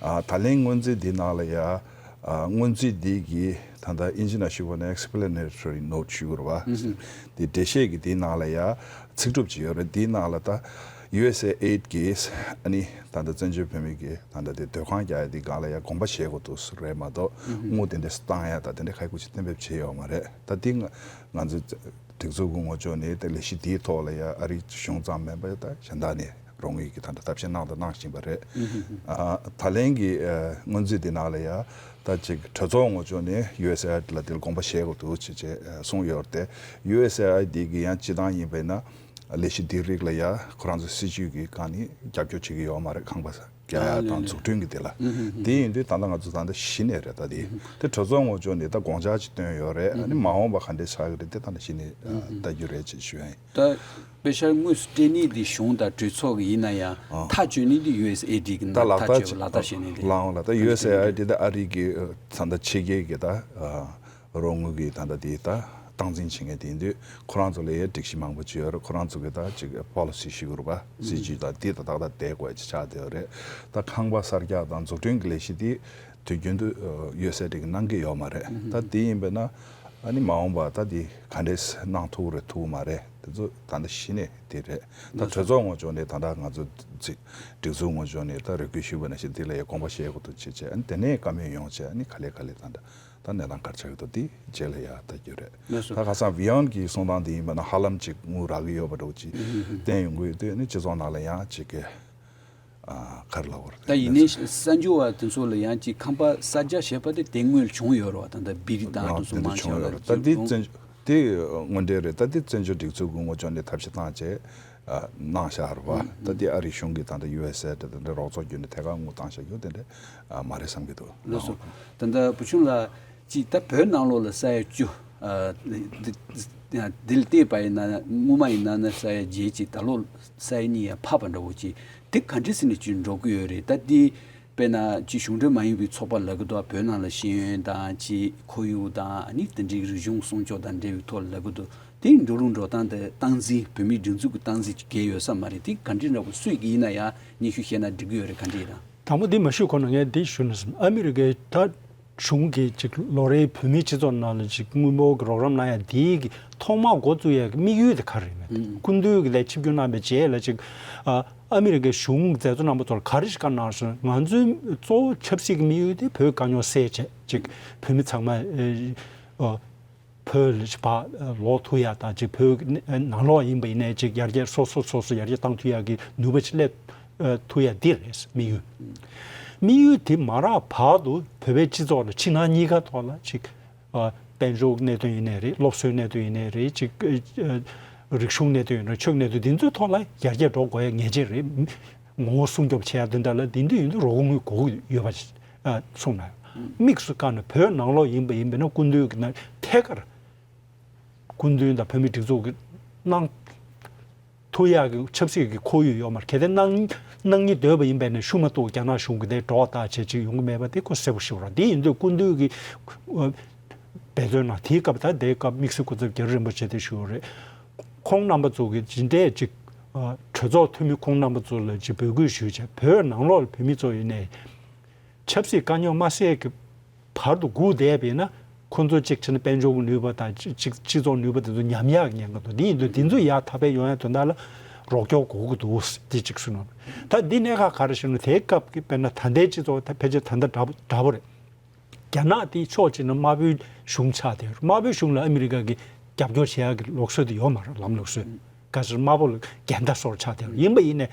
ཨ་ད་ལན་སྔོན་རྩིས་འདི་ནང་ལ་ཡ་ཨ་སྔོན་རྩིས་འདི་གི་ད་ལྟ་ཨིན་ཇི་ནང་ཞུ་བ་ན་explanatory note ཞུ་དགོས་རེད་བ། དེ་འགྲེལ་བཤད་ཀྱི་དེའི་ནང་ལ་ཡ་ཚིག་གྲུབ་ཅིག་ཡོད་རེད། དེའི་ནང་ལ་ད་ཡུ་ཨེས་ཨེ་ཨེ་ཌི་གིས་ཨ་ནི་ད་ལྟ་བཙན་བྱོལ་བོད་མི་གི་ད་ལྟ་དེ་སྡོད་ཁང་རྒྱག་ཡ་དེ་སྒང་ལ་ཡ་དགོངས་པ་བཞེས་དགོས་འདུག་ཟེར་རེད་མ་གཏོགས་དངུལ་དེ་འདྲ་བཏང་ཡ་ད་དེ་འདྲ་ཁ་ཁུ་ཅིག་གཏན་འབེབས་བྱས་ཡོད་མ་རེད། ད་དེ་ང་ང་ཚོའི་སྒྲིག་འཛུགས་ཀྱི་ངོས་ཕྱོགས་ནས་དེ་ལས་གཞི་དེའི་ཐོག་ལ་ཡ་ཨ་རིའི་གཞུང་ཙམ་མིན་པ་ད་གཞན་དག་ནས་རོགས་དངུལ་གྱི་ད་ལྟ་ཐབས་ཤེས་གནང་དང་གནང་བཞིན་པ་རེད། ཨ་ད་ལན་གྱི་ཨ་སྔོན་རྩིས་དེ་ནང་ལ་ཡ་ད་ཅིག་གྲོས་ཚོགས་ངོས་ཕྱོགས་ནས་ཡུ་ཨེས་ཨེ་ཨེ་ཌི་ལ་དེ་ལ་དགོངས་པ་བཞེས་དགོས་འདུག་ཅེས་ཅེས་གསུངས་ཡོད་རེད་དེ། ཡུ་ཨེས་ཨེ་ཨེ་ཌི་གི་ཡང་སྤྱི་བཏང་ཡིན་པས་ན་ལས་གཞི་འདིའི་རིགས་ལ་ཡ་ཁོ་རང་ཚོའི་སྲིད་ཇུས་ཀྱི་སྒང་ནས་རྒྱབ་སྐྱོར་བྱེད་ཀྱི་ཡོད་མ་རེད། ཁང་པ་ རྒྱག་ཡག་དང་འཛུགས་སྐྲུན་གྱི་དེ་ལ། དེ་ཡིན་དུས་ད་ལྟ་ང་ཚོ་ད་ལྟ་གཞི་ནས་རེད། ད་དེ་དེ་གྲོས་ཚོགས་ངོས་ཕྱོགས་ནས་ད་དགོངས་འཆར་ཅིག་བཏོན་ཡོད་རེད། ཨ་ནི་མ་འོངས་པ་ག་འདྲས་ཆགས་ཀྱི་རེད་དེ་ད་ལྟ་གཞི་ནས་ལྟ་རྒྱུ་རེད་ཅེས་ཞུ་ཡ་ཡིན། ད་པེ་ཤར་དངོས་སུ་སྤྲད་ནི་དེ་གཞུང་དང་གྲོས་ཚོགས་ཀྱི་ཡིན་ན་ཡང་ཐག་གཅོད་ནི་དེ་ཡུ་ཨེས་ཨེ་ཌི་གི་ད་ནང་ལག་ཐག་བསྟར་གཅོད་ལག་བསྟར་བྱས་ནི་དེ་ལའང་ལ་ད་ཡུ་ཨེས་ཨེ་ཨའི་ཌི་ད་ཨ་རི་གི་ད་ལྟ་ཕྱི་རྒྱལ་གི་ད་རོགས་དངུལ་གྱི་ད་ལྟ་དེ་ད་སྟངས་འཛིན་བྱེད་མཁན་དེ་ཡིན་དུས་ཁོ་རང་ཚོ་ལ་ཡང་སྒྲིག་གཞི་མང་པོ་ཅིག་ཡོད་རེད། ཁོ་རང་ཚོ་གི་ད་ཅིག་པོ་ལི་སི་ཞུ་དགོས་རེད་པ། སྲིད་ཇུས་ད་དེ་ད་ཏག་ཏག་བསྡད་དགོས་ཅིག་ཆགས་བསྡད་ཡོད་རེད། ད་ཁང་པ་གསར་རྒྱག་དང་འཛུགས་སྐྲུན་གྱི་ལས་གཞི་དེ་དུས་རྒྱུན་དུ་ཡོད་ཚད་དེ་གནང་གི་ཡོད་མ་རེད། ད་དེ་ཡིན་པས་ན་ཨ་ནི་མ་འོངས་པ་ད་དེ་ག་འདྲས་གནང་ཐུབ་རེད་ཐུབ་མ་རེད་དེ་ཚོ་ད་ལྟ་གཞི་ནས་དེ་རེད། ད་གྲོས་ཚོགས་ངོས་ཕྱོགས་ནས་ད་ལྟ་ང་ཚོ་སྒྲིག་འཛུགས་ངོས་ཕྱོགས་ནས་ད་རེ་སྐུལ་ཞུས་པ་ནང་བཞིན་དེ་ལ་ཡང་དགོངས་པ་བཞེས་དགོས་འདུག་བྱས་བྱས་ཨ་ནི་དེ་ནས་བཀའ་མོལ་ཡོང་བྱས་ཨ་ནི་ག་ལེ་ག་ལེ་ད་ལྟ། ད་གནས་སྟངས་ག་རེ་ཆགས་ཀྱི་འདུག་དེ་རྗེས་ལ་ཡ་ལྟ་རྒྱུ་རེད། ལགས་སོ། ད་ཁ་སང་བི་ཡོན་གྱི་གསུང་སྟངས་དེ་ཡིན་པ་ན་ཧ་ལམ་ཅིག་དངུལ་རག་གི་ཡོད་པ་འདྲ་བོ་ཅིག་བསྟན་ཡོང་གི་ཡོད་དུས་ནི་སྤྱི་ཚོགས་ནང་ལ་ཡང་ཅིག་གི་ཨ་ག་རེ་ལབ་དགོས་རེད། ད་ཡིན་ནའི་གསར་འབྱོར་བ་དེ་ཚོ་ལ་ཡང་ཅིག་ཁང་པ་གསར་རྒྱག་བྱས་པ་དེ་དེ་དངུལ་བྱུང་ཡོད་རེད་བ། ད་ལྟ་བི་རི་ཏང་དེ་ཚོ་མང་ཆེ་བ་ལ་ད་དེ་བཙན་དེ་དངོས་འབྲེལ་རེད། ད་དེ་བཙན་བྱོལ་སྒྲིག་འཛུགས་ཀྱི་ངོས་ཕྱོགས་ནས་ཐབས་ཤེས་བཏང་བྱས། ཨ་གནང་བཞག་རེད་བ། ད་དེ་ཨ་རི་གཞུང་གིས་ད་ལྟ་ཡུ་ཨེས་ཨེ་ཌི་དེ་འདྲ་རོགས་ཚོགས་བརྒྱུད་ནས་ཐད་ཀར་དངུལ་བཏང་བཞག་རྒྱུ་དེ་འདྲ་ཨ་མ་རེད་བསམ་གྱི་འདུག་ལགས་སོ། ད་ལྟ་བུ་ཆུང་ལགས་ཀྱིས་ད་བོད་ནང་ལོགས་ལ་ས་ཡ་བཅུ་ཨ་འདི་འདི་ལ་བལྟས་པ་ཡིན་ན་སྔོན་མ་ཡིན་ན་ན་ས་ཡ་བརྒྱད་ཅིག་ད་ལོ་ས་ཡ་གཉིས་ཡང་འཕར་བ་འདྲ་བོ་ཅིག་དེ་ག་འདྲ་སེ་ནས་ཅིག་འགྲོ་གི་ཡོད་རེད། ད་དེ་དཔེར་ན་ཅིག་གཞུང་འབྲེལ་མ་ཡིན་པའི་ཚོགས་པ་ལབ་གི་འདུག་བོད་ནང་ལ་ཤེས་ཡོན་དང་ཅིག་ཁོར་ཡུག་དང་ཨ་ནི་དེ་འདྲའི་རིག་གཞུང་སྲུང་སྐྱོབ་དང་འབྲེལ་བའི་ཐོག་ལ་ལབ་གི་འདུག་དེའི་འགྲོ་ལུགས་འགྲོ་སྟངས་དེ་སྟངས་འཛིན་བོད་མིའི་སྒྲིག་འཛུགས་ཀྱི་སྟངས་འཛིན་ཅིག་གལ་ཡོད་ས་མ་རེད། དེ་ག་འདྲའི་འདྲ་པོ་སུས་ཀྱི་ཡིན་ན་ཡང་སྙན་ཞུ་བཤད་ན་འགྲིག་གི་ཡོད་རེད་ག་འདྲ་ཡིན་ན། དང་པོ་འདི་མ་ཞུས་གོང་ན་ངས་འདི་ཞུ་ན་བསམ། ཨ་མི་རི་ཀའི་ད་གཞུང་གིས་ཅིག་ལོ་རེའི་བོད་མིའི་སྤྱི་ཚོགས་ནང་ལ་ཅིག་དངུལ་འབོར་གྱི་རོགས་རམ་གནང་ཡ་དེའི་གི་ཐོག་མར་འགོ་བཙུགས་ཡ་གི་དམིགས་ཡུལ་དེ་ག་རེ་རེད་མེད། སྐུ་མདུན་གྱི་ལས་ཆིབས་བསྒྱུར་གནང་བའི་རྗེས་ལ་ཅིག་ཨ་ཨ་མི་རི་ཀའི་གཞུང་མཛད་གཙོ་རྣམ་པ་ཚོར་ག་རེ་ཞིག་བཀའ་གནང་སོང་། ང་ཚོའི་གཙོ་བོ་ཆབ་སྲིད་ཀྱི་དམིགས་ཡུལ་དེ་བོད་དཀའ་རྙོག་སེལ་བྱས་ཅིག་བོད་མི་ཚང་མ་ཨ་བོད་ལ་ཕར་ལོག་ཐུབ་ཡ་དང་ཅིག་བོད་ནང་ལོགས་ཡིན་པ་ཡིན་ནའི་ཅིག་ཡར་རྒྱས་སོ་སོ་སོ་སོ་ཡར་རྒྱས་བཏང་ཐུབ་ཡ་གི་ནུས་པ་ཅིག་སླེབས་ཐུབ་ཡ་འདི་རེད་དམིགས་ཡུལ། དམིགས་ཡུལ་དེ་མ་རག་བར་དུ་བོད་པའི་སྤྱི་ཚོགས་ལ་ཕྱི་ནང་གཉིས་ཀ་ཐོག་ལ་ཅིག་དཔལ་འབྱོར་གནད་དོན་ཡིན་ནའི་རེད། སློབ་གསོའི་གནད་དོན་ཡིན་ནའི་རེད། ཅིག་རིག་གཞུང་གནད་དོན་ཡིན་ནའི་ཆོས་གནད་དོན་འདི་ཚོའི་ཐོག་ལ་ཡར་རྒྱས་འགྲོ་དགོས་ཡ་ངེས་ཅན་རེད། ངོ་བོ་སྲུང་སྐྱོབ་བྱེད་ཡ་འདི་འདྲ་ལ་འདི་འདི་ཡིན་དུས་རོགས་དངུལ་དགོས་ཀྱི་ཡོད་པ་གསུངས་ན། དམིགས་སུ་བཀར་ནས་བོད་ནང་ལོགས་ཡིན་པ་ཡིན་པས་ན་སྐུ་མདུན་གྱི་ནང་ཐད་ཀར་སྐུ་མདུན་དང་བོད་མིའི་སྒྲིག་འཛུགས་ཀྱི་གནང་ཐུབ་ཡག་གི་ཆབ་སྲིད་ཀྱི་ཁོར་ཡུག་ཡོད་མ་རེད། གལ་ཏེ་གནང་གནང་ཉིད་འདོད་པ་ཡིན་པས་ན་ཤུགས་མ་གཏོགས་རྒྱ་ནག་གཞུང་གི་དེ་སྒྲོག་ལྟ་བྱེད་ཅིག་ཡོང་གི་མེད་པ་དེ་ཁོ་གསལ་པོ་ཞིག་རེད། དེ་ཡིན་དུས་སྐུ་མདུན་གྱི་འབད་བརྩོན་གནང་དེའི་སྐབས་ད་དེའི་སྐབས་དམིགས་བསལ་སྐུ་ཚབ་རྒྱ་རི་རིན་པོ་ཆེ་དེ་ཞུ་བ་རེད། ཁོང་རྣམ་པ་ཚོ་གི་ཇི་འདྲས་ཅིག་གྲོས་ཚོགས་འཐུས་མི་ཁོང་རྣམ་པ་ཚོ་ལ་ཅིག་འབོད་སྐུལ་ཞུས་བྱས་བོད་ནང་ལོགས་ལ་བོད་མི་ཚོ་ཡིན་ནའི་ཆབ་སྲིད་དཀའ་རྙོག་དམའ་སའི་གི་བར་དུ་སྒུག་བསྡད་པ་ཡིན་ན་ཁོང་ཚོ་གཅིག་བྱས་ན་དཔལ་འབྱོར་གྱི་ནུས་པ་དང་གཅིག་གཅིག་སྤྱི་ཚོགས་ནུས་པ་དེ་ཚོ་ཉམས་ཡག་གི་ཉེན་ཁ་འདུག་དེ་ཡིན་དུས་དེ་ཚོ་ཡར་ཐག་པ་ཡོང་ཡ་དོན་དག་ལ་རོགས་སྐྱོར་དགོས་ཀྱི་འདུག་དེ་གཅིག་གསུངས་ནོ། ད་འདི་གནད་འགག་ག་རེ་ཞུ་ན་དེའི་སྐབས་ཀྱི་དཔེར་ན་ད་ལྟའི་སྤྱི་ཚོགས་ད་ཕལ་ཆེར་ད་ལྟ་འདྲ་པོ་འདྲ་པོ་རེད། རྒྱ་ནག་དེ་ཕྱོགས་གཅིག་ནས་དམར་པོའི་གཞུང་ཆགས་བསྡད་ཡོད་རེད། དམར་པོའི་གཞུང་ལ་ཨ་མི་རི་ཀ་གིས་རྒྱབ་སྐྱོར་བྱེད་ཡག་གི་ལུགས་སྲོལ་དེ་ཡོད་མ་རེད། ལམ་ལུགས་སྲོལ་ག་ཚོད་དམར་པོ་ལ་འགལ་ཟླ་བཟོ་འདྲ་ཆགས་བསྡད་ཡོད་རེད། ཡིན་པ་ཡིན་ནའི་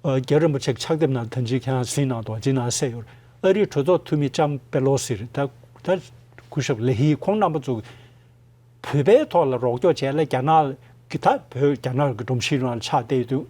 ཨ་རྒྱ་རིན་པོ་ཆེ་གི་ཕྱག་དེབ་ནང་ད་ཅི་ཁྱེད་རང་གཟིགས་གནང་འདུག་ཅི་ནང་གསལ་ཡོད་རེད། ཨ་རིའི་གྲོས་ཚོགས་འཐུས་མི་ལྕམ་པེ་ལོ་སི་རེད། ད་ད་སྐུ་ཞབས་ལེ་ཧི་ཁོང་རྣམ་པ་ཚོ་གིས་བོད་པའི་ཐོག་ལ་རོགས་སྐྱོར་བྱས་ལ་རྒྱ་ནག་གི་ད་བོད་རྒྱ་ནག་གི་སྒྲོམ་གཞིའི་ནང་ལ་ཆགས་བསྡད་ཡོད་དུས།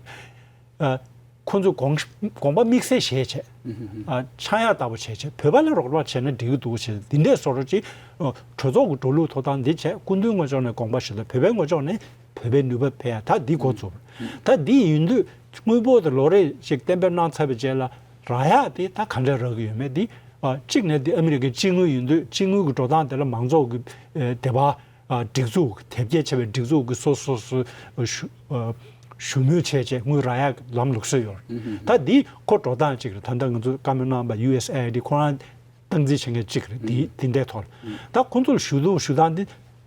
ཨ་ཁོང་ཚོས་དགོངས་དགོངས་པ་དམིགས་བསལ་བཞེས་བྱས། ཨ་འཆང་ཡག་ལྟ་བུ་བྱས་བྱས་བོད་པ་ལ་རོགས་པ་བྱས་ན་འགྲིག་གི་འདུག་ཟེར་འདི་འདྲའི་བཟོ་འདྲ་ཅིག་ཨ་གྲོས་ཚོགས་ཀྱི་འགྲོ་ལུགས་ཐོབ་ཐང་འདི་བྱས་སྐུ་མདུན་ངོས་ཕྱོགས་ནས་དགོངས་པ་ཞུ་ད་བོད་པའི་ངོས་ཕྱོགས་ནས་བོད་པའི་ནུས་པ་འཕེལ་ཡ་ད་འདི་འགོ་བཙུགས། ད་འདི་ཡིན་དུས་དངུལ་འབོར་དེ་ལོ་རེ་ཞིག་གཏན་འབེབས་གནང་ཚར་བའི་རྗེས་ལ་རག་ཡག་དེ་ད་ག་འདྲ་རག་གི་ཡོད་མེད་འདི་ཨ་གཅིག་ནས་འདི་ཨ་མི་རི་ཀའི་སྤྱི་དངུལ་ཡིན་དུས་སྤྱི་དངུལ་གྱི་འགྲོ་སྟངས་དེ་ལ་མང་ཚོགས་ཀྱི་ཨ་དད་པ། ཨ་སྒྲིག་འཛུགས་དེབ་སྐྱེལ་བྱས་པའི་སྒྲིག་འཛུགས་ཀྱི་སོ་སོ་སོ་ཞུ་ཨ་ཞུ་མོལ་བྱས་བྱས་དངུལ་རག་ཡག་ལམ་ལུགས་སྲོལ་ཡོད་རེད། ད་འདི་ཁོ་འགྲོ་སྟངས་གཅིག་རེད། ད་ལྟ་ང་ཚོ་བཀའ་མོལ་གནང་བ་ཡུ་ཨེས་ཨེ་ཨའི་ཌི་ཁོ་རང་སྟངས་འཛིན་བྱེད་མཁན་གཅིག་རེད། འདི་འདི་འདྲའི་ཐོག་ལ་ད་ཁོ་ཚོ་ལ་ཞུ་གཏུག་ཞུ་སྟངས་འདི་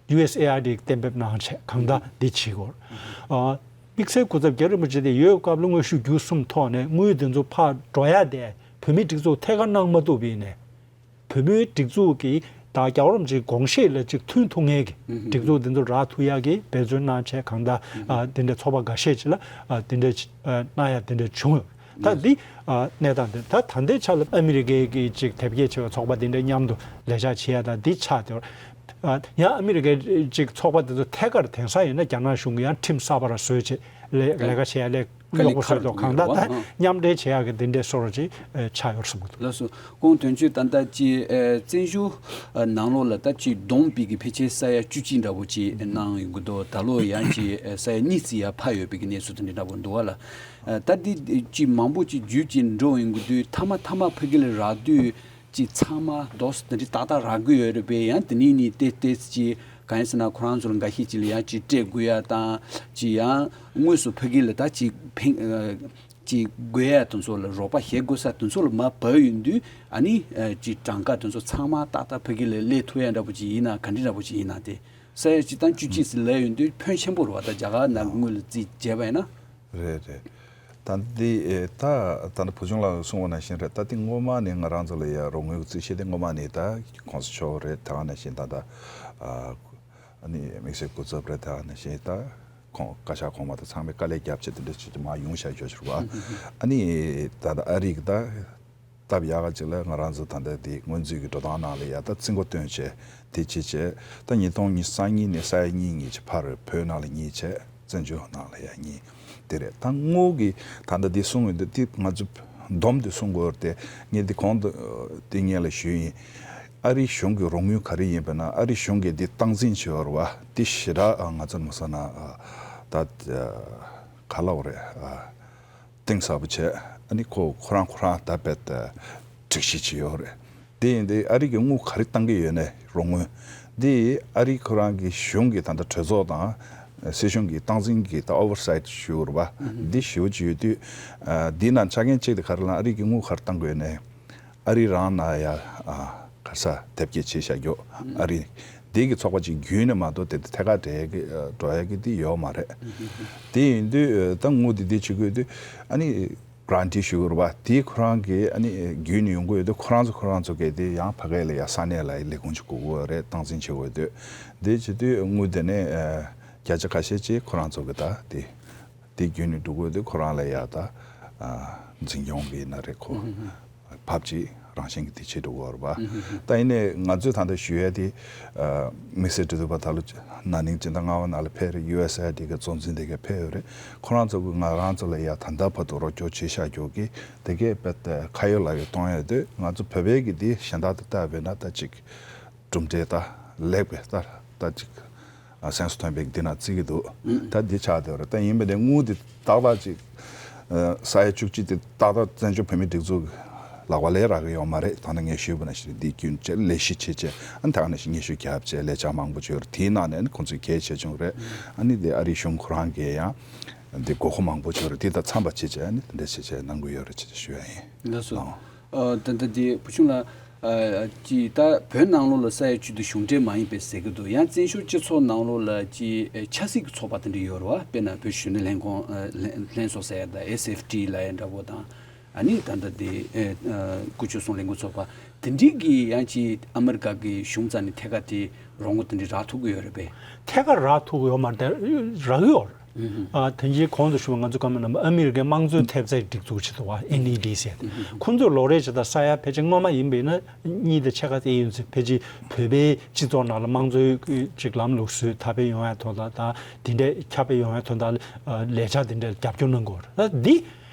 ཡུ་ཨེས་ཨེ་ཨའི་ཌི་གཏན་འབེབས་གནང་བྱས་གང་ལྟར་འདི་བྱེད་དགོས་རེད། ཨ་དམིགས་བསལ་སྐུ་ཚབ་རྒྱ་རིན་པོ་ཆེ་དེ་ཡོད་སྐབས་ལ་དངོས་ཤུགས་བརྒྱུད་གསུམ་ཐོག་ནས་དངུལ་འདི་ཚོ་ཕར་འགྲོ་ཡག་དེ་བོད་མིའི་སྒྲིག་འཛུགས་ཐད་ཀར་གནང་མ་ཐུབ་པ་ཡིན་ནའི། བོད་མིའི་སྒྲིག་འཛུགས་ཀྱི་ད་རྒྱལ་བ་རིན་པོ་ཆེའི་དགོངས་བཞེད་ལ་ཅིག་མཐུན་ཐུབ་མཁན་གྱི་སྒྲིག་འཛུགས་འདི་ཚོ་རག་ཐུབ་ཡག་གི་འབད་བརྩོན་གནང་བྱས་གང་ལྟར་ཨ་འདི་འདྲའི་ཚོགས་པ་འགའ་ཤས་ཅིག་ལ་ཨ་འདི་འདྲའི་ཨ་གནང་ཡག་འདི་འདྲ་བྱུང་ཡོད། ད་འདི་ཨ་གནས་སྟངས་འདི་ད་ད་ལྟའི་ཆ་ལ་ཨ་མི་རི་ཀའི་གི་ཅིག་དེབ་སྐྱེལ་བྱས་པའི་ཚོགས་པ་འདི་འདྲ་མཉམ་དུ་ལས་བྱ་བྱེད་ཡག་དང་འདི་ཆགས་བསྡད་ཡོད། ཨ་ཡང་ཨ་མི་རི་ཀའི་ཅིག་ཚོགས་པ་འདི་ཚོ་ཐད་ཀར་དེང་སང་ཡིན་ན་རྒྱ་ནག་གཞུང་གིས་ཡང་ཁྲིམས་གསར་པ་ར་བཟོས་བྱས་ལས་ལས་ཀ་བྱེད་ཡག་ལས། དཀའ་ལས་ཁག་ཡོད་པ་ཁ་རེད་འདུག་ཡོད་རེད་པ། གང་ལྟར་ད་ཨ། མཉམ་འབྲེལ་བྱེད་ཡག་གི་འདི་འདྲའི་སོར་ཅིག་ཨ་ཆགས་ཡོད་བསམ་གྱི་འདུག་ལགས་སོ། ཁོང་དོན་གཅོད་ད་ལྟ་ཅིག་ཨ་བཙན་བྱོལ་ཨ་ནང་ལོགས་ལ་ད་ཅིག་བསྡོམས་པའི་གི་ཕལ་ཆེར་ས་ཡ་བཅུ་གཅིག་འདྲ་བོ་ཅིག་གནང་ཡོང་གི་འདུག་ད་ལོ་ཡང་ཅིག་ཨ་ས་ཡ་གཉིས་ཙམ་ཡར་འཕར་ཡོད་པའི་གི་གནས་ཚུལ་དེ་འདྲ་འདྲ་བོ་འདུག་བ་ལ། ཨ་ད་འདི་ཅིག་མང་པོ་ཅིག་བརྒྱུད་ཅིག་འགྲོ་ཡོང་གི་དུས་མཐའ་མ་མཐའ་མ་ཕ་གི་ལ་རག་དུས། ཅིག་ཚང་མ་རྡོ་སོ་དེ་འདྲ་ཏག་ཏག་རག་གི་ཡོད་རེད་པས། ཡང་དེ་ནས་ནི་ཏེ་ཏེ་ཅིག་གང་ཡིན་ཟེར་ན་ཁོ་རང་ཚོ་ལ་འགའ་ཤས་ཅིག་ལ་ཡང་ཅིག་སྤྲད་དགོས་ཡ་དང་། ཅིག་ཡང་དངོས་སུ་ཕ་གི་ལ་ད་ཅིག་ཕན་ཨ་ཅིག་དགོས་ཡ་དེ་ཚོ་ལ་རོགས་པ་བྱེད་དགོས་ས་དེ་ཚོ་ལ་མར་བབས་ཡོང་དུས། ཨ་ནི་ཨ་ཅིག་གྲངས་ཀ་དེ་ཚོ་ཚང་མ་ཏག་ཏག་ཕ་གི་ལ་སླེབས་ཐུབ་ཡ་འདྲ་པོ་ཅིག་ཡིན་ན། ག་འདྲ་འདྲ་པོ་ཅིག་ཡིན་ན། དེ་ས་ཡ་གཅིག་དང་བཅུ་གཅིག་ཙམ་སླེབས་ཡོང་དུས་ཕོན་ཆེན་པོ་རེད་བ། ད་རྒྱ་གར་ནང་དངུལ་ལ་རྩིས་བྱས་པ་ཡིན་ན། རེད་རེད། ད་འདི་ཨེ་ད་ད་ནི་བུ་ཆུང་ལགས་གསུངས་པ་ནང་བཞིན་རེད། ད་འདི་སྔོན་མ་ནས་ང་རང་ཚོ་ལ་ཡ་རོགས་དངུལ་གྱི་རྩིས་བཤེར་དེ་སྔོན་མ་ནས་ད་གོང་ས་མཆོག་རེད། ད་ག་ནང་བཞིན་ད་ད་ཨ་ནི་དམིགས་བསལ་སྐུ་ཚབ་རེད། ད་ག་ནང་བཞིན་ད་ཁོང་བཀའ་ཤག་གོང་མ་དང་ཚང་མས་དཀའ་ལས་བརྒྱབ་བྱས་དེ་འདྲ་བྱས་ཀྱི་མར་ཡོང་བཞག་ཡོད་ཅིག་རེད་བ། ཨ་ནི་ད་ད་ཨ་རི་གི་ད་སྟབས་ཡག་ག་ཅིག་ལ་ང་རང་ཚོ་ད་ལྟ་དེ་སྔོན་རྩིས་ཀྱི་འགྲོ་སྟངས་ནང་ལ་ཡ་ད་རྩིས་འགོ་བཏོན་བྱས་དེ་བྱས་བྱས། ད་ཉིས་སྟོང་ཉི་ཤུ་རྩ་གཉིས་ནས་ས་ཡ་གཉིས་གཉིས་ཀྱི་ཕར་བོད་ནང་ལ་གཉིས་བྱས། བཙན་བྱོལ་ནང་ལ་ཡ་གཉིས་དེ་རེད། ད་དངུལ་གྱི་ད་ལྟ་འདི་གསུང་ཡོད་འདི་དེ་ང་ཚོ་བསྡོམས་ཏེ་གསུང་དགོས་རེད་དེ། ངས་འདི་གོང་དུ་དེ་སྔོན་ལ་ཞུས་ཡིན། ཨ་རི་གཞུང་གི་རོགས་དངུལ་ག་རེ་ཡིན་པ་ན་ཨ་རི་གཞུང་གིས་འདི་སྟངས་འཛིན་བྱེད་ཡོད་རེད་བ། འདི་ཞེ་དྲག་ང་ཚོ་མ་སོང་ན་ད་ག་ལབ་དགོས་རེད། གཏིང་ཟབ་པོ་བྱས། ཨ་ནི་ཁོ་ཁོ་རང་ཁོ་རང་ད་རྦད་དེ་སྒྲིག་གཞི་བྱས་ཡོད་རེད། དེ་ཡིན་དུས་ཨ་རི་གི་དངུལ་ག་རེ་བཏང་གི་ཡོད་ནའི་རོགས་དངུལ་འདི་ཨ་རི་ཁོ་རང་གི་གཞུང་གི་ད་ལྟ་གྲོས་ཚོགས་དང་སྲིད་གཞུང་གི་སྟངས་འཛིན་གྱི་ད་ཨོ་ཝར་སའེ་ཊི་ཞུ་དགོས་རེད་པ། འདི་ཞེ་པོ་ཅིག་ཡོད་དུས། ཨ་འདི་ནང་ཆ་རྐྱེན་གཅིག་དེ་ག་རེ་ལབ་ན་ཨ་རི་གི་དངུལ་ག་རེ་བཏང་གི་ཡོད་ནའི་ཨ་རི་རང་ནང་ཡ་ཨ་ག་རེ་ཟ་དེབ་སྐྱེལ་བྱས་བཞག་རྒྱུ། ཨ་རི་འདི་གི་ཚོགས་པ་ཅིག་བརྒྱུད་ནས་མ་གཏོགས་དེ་ཐད་ཀར་འབྲེལ་གི་འགྲོ་ཡ་གི་འདི་ཡོད་མ་རེད། དེ་ཡིན་དུས་ད་དངུལ་འདི་འདི་བྱེད་དགོས་དུས་ཨ་ནི། གྷ་རན་ཊི་ཞུ་དགོས་རེད་པ། དེ་ཁོ་རང་གིས་ཨ་ནི་བརྒྱུད་ནས་ཡོང་གི་ཡོད་དུས་ཁོ་རང་ཚོ་ཁོ་རང་ཚོ་གིས་དེ་ཡང་ཕ་གི་ལ་ཡ་ས་གནས་ལ་ཡ་ལས་ཁུངས་ཅིག་དགོས་ཀྱི་ཡོད་རེད། སྟངས་འཛིན་བྱེད་དགོས་ཡོད་དུས། དེ་བྱེད་དུས་དངུལ་དེ་ནས་ཨ་བརྒྱ་ཆ་ཁ་ཤས་ཅིག་ཁོ་རང་ཚོ་གིས་ད་དེ་དེ་བརྒྱུད་ནས་འགྲོ་དགོས་དུས་ཁོ་རང་ལ་ཡ་ད་ཨ་འཛིན་སྐྱོང་གི་ཡིན་ན་རེད། ཁོ་ཕབ་ཅིག་རང་བཞིན་གྱིས་དེ་བྱེད་འགྲོ་གི་ཡོད་རེད་པ། ད་ཡིན་ནའི་ང་ཚོས་ད་ལྟ་ཞུ་ཡ་དེ་ཨ་དམིགས་བསལ་འབྲེལ་གཏུག་པ་ད་ལོ་ན་ནིང་སྤྱི་ཟླ་ལྔ་པ་ནང་ལ་ཕེབས་རེད། ཡུ་ཨེས་ཨེ་ཨའི་ཌི་གི་གཙོ་འཛིན་དེ་ག་ཕེབས་ཡོད་རེད། ཁོ་རང་ཚོ་གིས་ང་རང་ཚོ་ལ་ཡ་ད་ལྟ་བར་དུ་རོགས་སྐྱོར་བྱས་བཞག་རྒྱུ་གི་དེ་གས་རྦད་དེ་ཁ་ཡོད་ལག་ཡོད་གཏོང་ཡ་དེ་ང་ཚོ་བོད་པའི་གི་དེ་གཞན་དག་དང་བལྟས་པ་ཡིན་ན་ད་ཅིག་གྲུབ་འབྲས་ད་ལེགས་པའི་ད་ད་ཅིག་ཨ་སེམས་སུ་ཐོན་པའི་འདི་ན་བརྩི་གི་འདུག་ད་འདི་ཆགས་བསྡད་ཡོད་རེད། ད་ཡིན་པ་ནས་དངུལ་འདི་ཏག་ཏག་ཅིག་ཨ་ས་ཡ་བཅུ་གཅིག་དེ་ཏག་ཏག་བཙན་བྱོལ་བོད་མིའི་སྒྲིག་འཛུགས་ལག་པ་ལ་རག་གི་ཡོད་མ་རེད། ད་ནི་ངས་ཞུས་པ་ནང་བཞིན་འདི་རྒྱུན་ཆད་ལས་གཞི་བྱས་བྱས་ཨ་ནི་ད་ག་ནང་བཞིན་སྙན་ཞུ་བརྒྱབ་བྱས་ལས་འཆར་མང་པོ་བྱས་ཡོད་རེད། དེའི་ནང་ནས་ཨ་ནི་ཁོང་ཚོས་གལ་ཆེ་ཆུང་རེད། ཨ་ནི་འདི་ཨ་རིའི་གཞུང་ཁོ་རང་གིས་ཡང་འདི་དགོས་མཁོ་མང་པོ་བྱས་ཡོད་རེད། དེ་དང་འཚམས་པ་བྱས་བྱས་ཨ་ནི་དེ་འདྲ་བྱས་བྱས་གནང་གི་ཡོད་རེད་ཅེས་ཞུ་ཡ་ཡིན། ལགས་སོ། ཨ། ཨ་ད་ལྟ་འདི་བུ་ཆུང་ལགས། ཨ་ཅིག་ད་བོད་ནང་ལོགས་ལ་ས་ཡ་བཅུ་དེ་གཞུང་འབྲེལ་མ་ཡིན་པའི་ཟེར་གྱི་འདུག་ཡང་བཙན་བྱོལ་སྤྱི་ཚོགས་ནང་ལོགས་ལ་ཅིག་ཨ་ཆབ་སྲིད་ཀྱི་ཚོགས་པ་དེ་འདྲ་ཡོད་རེད་བ། དཔེར་ན་བོད་གཞོན་ནུ་ལྷན་ཁང་ཨ་ལྷན་ལྷན་ཚོགས་ཟེར་ཡ་དང་ཨེས་ཨེཕ་ཊི་ལབ་ཡ་འདྲ་པོ་དང་། ཨ་ནི་ད་ལྟ་དེ་ཨེ་ཨ་སྐུ་ཞབས་ཚོང་ལས་འགོ་ཚོགས་པ་དེ་འདྲའི་གི་ཡང་ཅིག་ཨ་མི་རི་ཀ་གི་གཞུང་རྩ་ནས་ཐད་ཀར་དེ་རོགས་དངུལ་དེ་འདྲ་རག་ཐུབ་ཀྱི་ཡོད་རེད་པས། ཐད་ཀར་རག་ཐུབ་ཀྱི་ཡོད་མ་རེད་དེ་རག་གི་ཡོད་རེད། ཨ་དེ་རྗེས་གོང་དུ་ཞུས་པ་ང་ཚོ་སྐར་མ་ནང་ཨ་མི་རི་ཀའི་དམངས་གཙོའི་ཐེབས་རྩའི་སྒྲིག་འཛུགས་ཅིག་འདུག་བ། ཨེན་ཨི་ཌི་ཟེར་ཏེ། ཁོང་ཚོས་ལོ་རེ་བཞིན་ད་ས་ཡ་ཕལ་ཆེར་སྔོན་མ་ཡིན་པ་ཡིན་ན་གཉིས་དང་ཕྱེད་ཀ་དེ་ཡིན་ཚེ་ཕལ་ཆེར་བོད་པའི་སྤྱི་ཚོགས་ནང་ལ་དམངས་གཙོའི་ཅིག་ལམ་ལུགས་སྲོལ་དར་སྤེལ་ཡོང་ཡ་ཐོག་ལ་དང་དེ་འདྲའི་ཁྱབ་སྤེལ་ཡོང་ཡ་ཐོག་ལ་ལས་འཆར་དེ་འདྲ་རྒྱབ་སྐྱོར་གནང་དགོས་རེད། ད་འདི་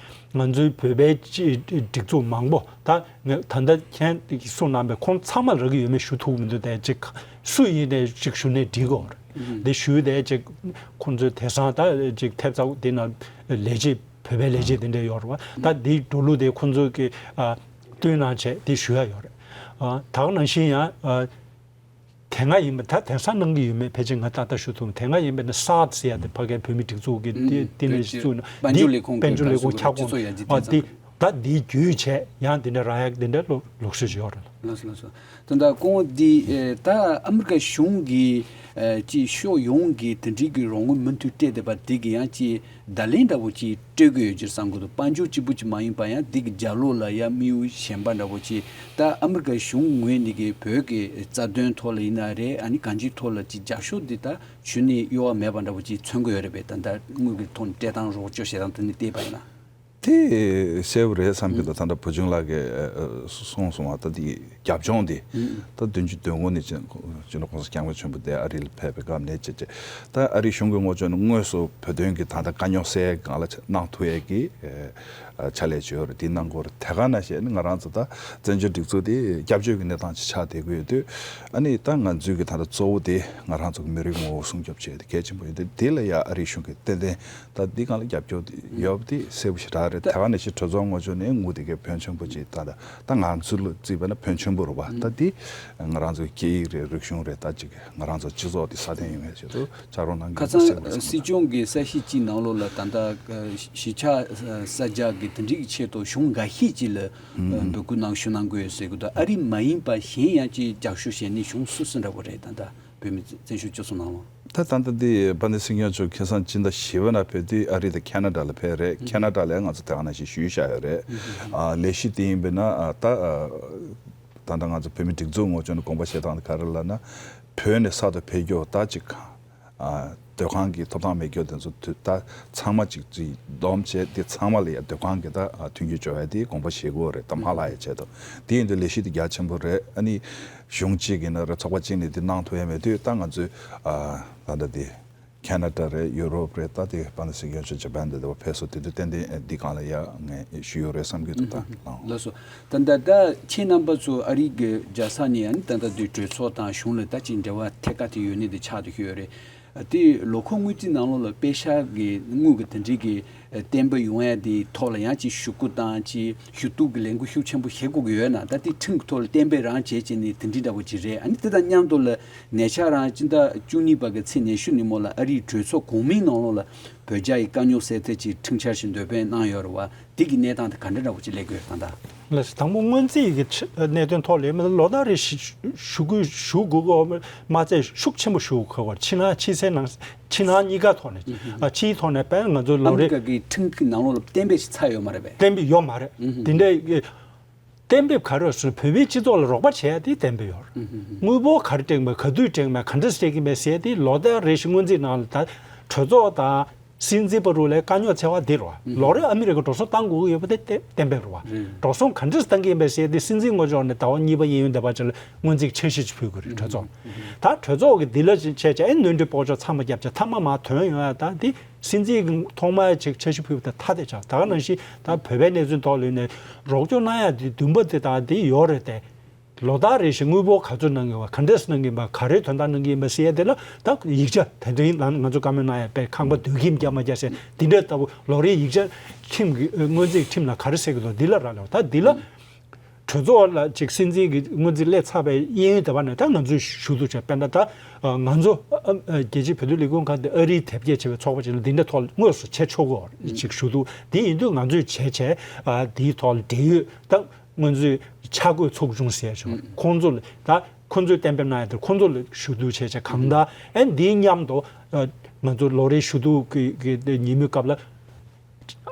ང་ཚོའི་བོད་པའི་སྤྱི་སྒྲིག་འཛུགས་མང་པོ་ད་ད་ལྟ་མཁན་གསུངས་གནང་པའི་ཁོང་ཚང་མ་རག་གི་ཡོད་མེད་ཞུ་ཐུབ་མི་འདུག་དེ་ཅིག་སུ་ཡིན་ནའི་ཅིག་ཞུ་ནས་འགྲིག་གོ། འདི་ཞུས་དེ་ཅིག་ཁོང་ཚོས་དེང་སང་ད་ཅིག་ཐེབས་རྩ་འདི་ན་ལས་བྱེད་བོད་པའི་ལས་བྱེད་དེ་འདྲ་ཡོད་རེད་བ། ད་འདི་འགྲོ་ལུགས་དེ་ཁོང་ཚོས་ཀྱི་ཨ་བསྟུན་གནང་བྱས་དེ་ཞུ་ཡ་ཡོད་རེད། ཨ་ད་ག་ནང་བཞིན་ཡང་ཨ་དེ་སྔ་ཡིན་པ་ད་དེང་སང་གནང་གི་ཡོད་མེད་ཕལ་ཆེར་ང་ཏག་ཏག་ཞུ་ཐུབ། དེ་སྔ་ཡིན་པ་ན་སཱ་ཊི་ཟེར་ཡ་དེ་ཕ་གིའི་བོད་མིའི་སྒྲིག་འཛུགས་ཀྱི་དེ་དེ་ནས་བཙུགས་ན་དཔལ་འབྱོར་ལས་ཁུངས་དཔལ་འབྱོར་ལས་ཁུངས་ཁྱབ་ཁོངས་ཨ་དེ། ད་འདི་བརྒྱུད་བྱས་ཡང་འདི་འདྲ་རག་ཡག་འདི་འདྲ་ལོ་ལོགས་སུ་ཡོད་རེད། ལགས་སོ་ལགས་སོ། ད་ལྟ་ཁོང་འདི་ཨེ་ད་ཨ་མི་རི་ཀ་གཞུང་གིས་ཨེ་ཅིག་ཕྱོགས་ཡོངས་ཀྱི་དེ་འདྲའི་གི་རོགས་དངུལ་མུ་མཐུད་སྤྲད་བསྡད་པ་དེ་གི་ཡང་ཅིག་བརྡ་ལན་འདྲ་བོ་ཅིག་སྤྲོད་ཀྱི་ཡོད་ཅེས་བསམ་གྱི་འདུག་དཔལ་འབྱོར་གཅིག་པུ་ཅིག་མ་ཡིན་པ་ཡང་འདི་གི་རྒྱབ་ལོགས་ལ་ཡང་དམིགས་ཡུལ་གཞན་པ་འདྲ་བོ་ཅིག་ད་ཨ་མི་རི་ཀ་གཞུང་ངོས་ནས་གི་བོད་ཀྱི་རྩ་དོན་ཐོག་ལ་ཡིན་ན་རེད། ཨ་ནི་གང་ཅིའི་ཐོག་ལ་ཅིག་རྒྱབ་སྐྱོར་འདི་ད་ཞུ་ནས་གཡོ་བ་མེད་པ་འདྲ་བོ་ཅིག་མཚོན་གྱི་ཡོད་རེད་པས། ད་ལྟ་དངུལ་གྱི་ཐོག་ནས་སྤྲད་སྟངས་རོགས་སྐྱོར་བྱེད་སྟངས་དེ་ནས་བལྟས་པ་ཡིན་ན། དེ་གསལ་པོ་རེད་བསམ་གྱི་འདུག་ད་ལྟ་བུ་ཆུང་ལགས་ཀྱིས་གསུངས་སོང་བ། ད་དེ་རྒྱབ་ལྗོངས་དེ་ད་བདུན་ཅུ་དོན་དགུ་ནས་སྤྱི་ནོར་༸གོང་ས་༸སྐྱབས་མགོན་ཆེན་པོ་དེ་ཨ་རི་ལ་ཕེབས་པའི་སྐབས་ནས་བྱས་བྱས་ད་ཨ་རིའི་གཞུང་གི་ངོས་ཕྱོགས་ནས་དངོས་སུ་བོད་དོན་གྱི་ད་ལྟ་དཀའ་རྙོག་སེལ་སྒང་ལ་གནང་ཐུབ་ཡས་ཀྱི་ཕྱག་ལས་བྱས་ཡོད་རེད། དེ་གནང་དགོས་རེད། དེ་ག་ནང་བཞིན་ང་རང་ཚོ་ད་བཙན་བྱོལ་སྒྲིག་འཛུགས་དེ་སྐྱབས་བཅོལ་གྱི་གནས་སྟངས་ཅིག་ཆགས་བསྡད་ཀྱི་ཡོད་དུས། ཨ་ནི་ད་ང་ཚོའི་གི་ད་ལྟ་གཙོ་བོ་དེ་ང་རང་ཚོ་གི་མི་རིགས་ངོ་བོ་སྲུང་སྐྱོབ་བྱེད་དེ་གལ་ཆེན་པོ་ཡོད་དེ། དེ་ལ་ཡ་ཨ་རིའི་གཞུང་གི་ཏན་ཏན་ད་འདི་སྒང་ལ་རྒྱབ་སྐྱོར་ཡོད་པ་དེ་གསལ་པོ་ཞེ་དྲག་རེད། དེ་ག་ནང་བཞིན་གྲོས་ཚོགས་ངོས་ཕྱོགས་ནས་དངུལ་དེ་གའི་ཕོན་ཆེན་པོ་ཅིག་ད་ད་ད་ང་ཚོ་ལ་བརྩིས་པ་ན་ཕོན་ཆེན་པོ་རེད་པ། ད་འདི་ང་རང་ཚོའི་སྐད་ཡིག་རེད། རིག་གཞུང་རེད། ད་ཅིག་ང་རང་ཚོ་སྤྱི་ཚོགས་དེ་སྲ་བརྟན་ཡོང་ཡས་ཆེད་དུ་ཕྱག་རོགས་གནང་ཁ་རྒྱུ་གསལ་པོ་སང་རེད་བསམ། སྲིད་སྐྱོང་གི་གསལ་བཤད་ཅིག་ནང་ལོགས་ལ་ད་ལྟ་གཞིས་ཆགས་གསར་རྒྱག་གི་དེ་འདྲའི་ཆེད་དུ་གཞུང་འགའ་ཤས་ཅིག་ལ་འབོད་སྐུལ་གནང་ཞུ་གནང་དགོས་ཟེར་གི་འདུག་ཨ་རི་མ་ཡིན་པ་གཞན་ཡང་ཅིག་རྒྱབ་སྐྱོར་བྱེད་མཁན་གཞུང་སུ་སུ་འདྲ་པོ་རེད། ད་ལྟ་བོད་མི་བཙན་བྱོལ་སྤྱི་ཚོགས་ནང་ལ། ད་ད་ལྟ་འདི་དཔལ་ལྡན་སྲིད་སྐྱོང་མཆོག་ཁ་སང་སྤྱི་ཟླ་བཞི་པའི་ནང་ཕེབས་དུས་ཨ་རི་དང་ཁེ་ན་ཌ་ལ་ཕེབས་རེད། ཁེ་ན་ཌ་ལ་ང་ཚོ་དེ་ག་ནང་བཞིན་ཞུས་བཞག་ཡོད་རེད། ཨ་ལས་གཞི་དེ་ཡིན་པས་ན་ཨ་ད་ཨ་ད་ལྟ་ང་ཚོ་བོད་མི་སྒྲིག་འཛུགས་ངོས་ཕྱོགས་ནས་དགོངས་པ་བཞེས་སྟངས་དེ་ག་རེ་ལབ་ན། བོད་ནས་གསར་དུ་ཕེབས་རྒྱུ་ད་ཅིག་ཨ་སྡོད་ཁང་གི་ཐོབ་ཐང་མེད་རྒྱུ་དེ་ཚོ་དུ་ད་ཚང་མ་ཅིག་ཅིག་བསྡོམས་བྱས་དེ་ཚང་མ་ལ་ཡ་སྡོད་ཁང་གི་ད་ཨ་མཐུན་འགྱུར་སྦྱོར་བ་དེ་དགོངས་པ་བཞེས་དགོས་རེད། ད་མ་ལྷག་ཡ་ཆེད་དུ་དེ་ཡིན་དུས་ལས་གཞི་དེ་རྒྱ་ཆེན་པོ་རེད། ཨ་ནི་གཞུང་གཅིག་ཡིན་ན་རེད། ཚོགས་པ་གཅིག་ནས་དེ་གནང་ཐུབ་ཡ་མེད་དུས་ད་ང་ཚོས་ཨ་ད་ལྟ་དེ་ཁེ་ན་ཌ་རེད། ཡུ་རོབ་རེད། ད་དེ་དཔལ་ལྡན་སྲིད་སྐྱོང་མཆོག་ཇ་པན་དེ་དེ་བ་ཕེབས་སོང་། དེ་དུས་ཏན་ཏན་འདི་སྒང་ལ་ཡ་ངས་ཞུ་ཡོད་རེད་བསམ་གྱི་འདུག་ད་ལགས་སོ། ད་ལྟ་ད་ཁྱེད་རྣམ་པ་ཚོ་ཨ་རི་གི་རྒྱལ་ས་ནས་ཡང་ད་ལྟ་དུས་གྲོས་ཚོགས་དང་གཞུང་ལ་ད་ཅིག་འབྲེལ་བ་ཐད་ཀར་དེ་ཡོད་ནི་དེ་ཆགས་བསྡད་ཡོད་རེད། དེ་ལོ་འཁོར་དངུལ་རྩིས་ནང་ལོགས་ལ་པེ་ཤག་གི་དངུལ་གི་དེ་འདྲའི་གི་བརྟན་པོ་ཡོང་ཡ་དེའི་ཐོག་ལ་ཡང་ཅིག་ཞུ་སྐུལ་དང་ཅིག་ཞུ་གཏུག་གི་ལས་འགུལ་ཤུགས་ཆེན་པོ་བྱེད་དགོས་ཀྱི་ཡོད་ན། ད་དེ་ཁྲིམས་ཀྱི་ཐོག་ལ་གཏན་འབེབས་རང་བྱེད་ཅེས་ནི་དེ་འདྲའི་འདྲ་པོ་ཅིག་རེད། ཨ་ནི་དེ་དང་མཉམ་དུ་ལ་ཉེ་ཆར་རང་སྤྱི་ཟླ་བཅུ་གཉིས་པ་གི་ཚེས་ཉི་ཤུ་ཉིན་མོ་ལ་ཨ་རིའི་གྲོས་ཚོགས་གོང་མའི་ནང་ལོགས་ལ་བོད་རྒྱ་ཡི་དཀའ་རྙོག་སེལ་ཐབས་ཀྱི་ཁྲིམས་འཆར་ཞིག་འདོན་སྤེལ་གནང་ཡོད་རེད་བ། དེ་གི་གནས་སྟངས་དེ་ག་འདྲ་འདྲ་པོ་ཅིག་སླེབས་ཀྱི་ཡོད་ད་ལྟ། ལགས་སོ། དང་པོ་སྔོན་རྩིས་ཀྱི་ཆ་གནད་དོན་ཐོག་ལ་ཡིན་ན་ལོ་ལྟར་རེ་བཞིན་ཞུ་སྐུལ་ཞུ་དགོས་ཀྱི་མ་ཚད་ཤུགས་ཆེན་པོ་ཞུ་དགོས་ཀྱི་ཕྱི་ནང་ཕྱི་གསལ་ནང་ཕྱི་ནང་གཉིས་ཀ་ཐོག་ནས་ཨ་ཕྱིའི་ཐོག་ནས་དཔེར་ན་ང་ཚོ་ཨ་ལོ་མི་རེ་རི་ཀ་གི་ཁྲིམས་ཀྱི་ནང་ལོགས་ལ་གཏན་འབེབས་ཤིག་ཚར་ཡོད་མ་རེད་པས། གཏན་འབེབས་ཡོད་མ་རེད། དེ་འདྲའི་གཏན་འབེབས་ག་རེ་ཟེར་ན་བོད་པའི་སྤྱི་ཚོགས་ལ་རོགས་པ་བྱེད་ཡ་དེ་གཏན་འབེབས་ཡོད་རེད། དངུལ་འབོར་ག་རེ་སྤྲད་མེད་ག་དུས་སྤྲད་མེད་ག་འདྲ་སྤྲད་ཀྱི་མེད་ཟེར་ཡ་དེ་ལོ་ལྟར་རེ་བཞིན་སྔོན་རྩིས་ནང་ལ་ད་གྲོས་ཚོགས་དང་། སྲིད་འཛིན་བར་ལ་དཀའ་རྙོག་འཚེ་བ་འདི་རེད་བ། ལོ་རེ་ཨ་མི་རི་ཀ་འགྲོ་སོང་བཏང་དགོས་ཀྱི་ཡོད་པ་དེ་གཏན་འབེབས་རེད་བ། འགྲོ་སོང་ག་འདྲས་བཏང་གི་ཡིན་པ་ཟེར་ཏེ་སྲིད་འཛིན་ངོས་ཕྱོགས་ནས་ཟླ་བ་གཉིས་པ་གཡས་གཡོན་དེ་བར་ཅིག་ལ་སྔོན་རྩིས་འཆར་གཞི་ཅིག་ཕུལ་དགོས་རེད་གྲོས་ཚོགས། ད་གྲོས་ཚོགས་ཀྱི་འདི་ལ་ཅིག་བྱས་བྱས་ཨེ་ནོར་འཁྲུལ་སྤོགས་ཆོག་ཚང་མ་བརྒྱབ་བྱས་མཐའ་མ་མར་དོན་ཡོང་ཡ་ད་འདི་སྲིད་འཛིན་གྱིས་ཐོག་མར་ཅིག་འཆར་གཞི་ཕུལ་བ་དང་ཐ་དད་ཆགས། ད་ག་ནང་བཞིན་ད་བོད་པའི་གནས་ཚུལ་ཐོག་ལ་ཡིན་ནའི་རོགས་སྐྱོར་གནང་ཡ་འདི་འདུན་པ་འདི་དང་འདི་ཡོད་རེད་དེ། ལོ་ལྟར་རེ་བཞིན་དངུལ་འབོར་ག་ཚོད་གནང་གི་ཡོད་པ་ག་འདྲས་གནང་གི་ཡིན་པ་ག་རེ་དོན་དག་གནང་གི་ཡིན་པ་ཟེར་ཡ་དེ་ལ་ད་ཡིག་ཆ་དེ་འདྲའི་ནང་ང་ཚོ་བཀའ་མོལ་གནང་ཡ་དཔེ་ཁང་པ་སྡོད་ཁྱིམ་རྒྱག་མ་རྒྱག་ཟེར་འདི་འདྲའི་ལྟ་བུ་ལོ་རེའི་ཡིག་ཆ་ཁྲིམས་ཀྱི་སྔོན་རྩིས་ཁྲིམས་ལ་ག་རེ་ཟེར་གི་འདུག་འདི་ལ་རག་ལས་པ་ད་འདི་ལ་གྲོས་ཚོགས་ལ་ཅིག་སྲིད་འཛིན་གྱི་སྔོན་རྩིས་སླེབས་ཚར་བའི་གཡས་གཡོན་དེ་བ་ནས་ད་ང་ཚོས་ཞུ་གཏུག་བྱས་དཔེར་ན་ད་ང་ཚོ་རྒྱལ་སྤྱིའི་བོད་དོན་ལས་འགུལ་ཁང་དེ་ཨ་རིའི་དེབ་སྐྱེལ་བྱས་པའི་ཚོགས་པ་ཅིག་ལ་འདི་འདྲའི་ཐོག་དངོས་སུ་བྱེད་ཆོག་གི་ཅིག་ཞུ་གཏུག་འདི་ཡིན་དུས་ང་ཚོས་བྱས་བྱས་འདིའི་ཐོག་ལ་འབྲེལ་ཡོད་ད། སྔོན་ཚུད་འཆར་འགོད་ཚོགས་ཆུང་ཟེར་བྱུང་ཁོང་ཚོ་ལ་ད་ཁོང་ཚོས་གཏན་འབེབས་གནང་ཡ་དེ་ཁོང་ཚོ་ལ་ཞུ་གཏུག་བྱས་བྱས་གང་ལྟར་ཨེ་འདིའི་མཉམ་དུ་ང་ཚོ་ལོ་རེའི་ཞུ་གཏུག་གི་གི་ཉིན་མོའི་སྐབས་ལ་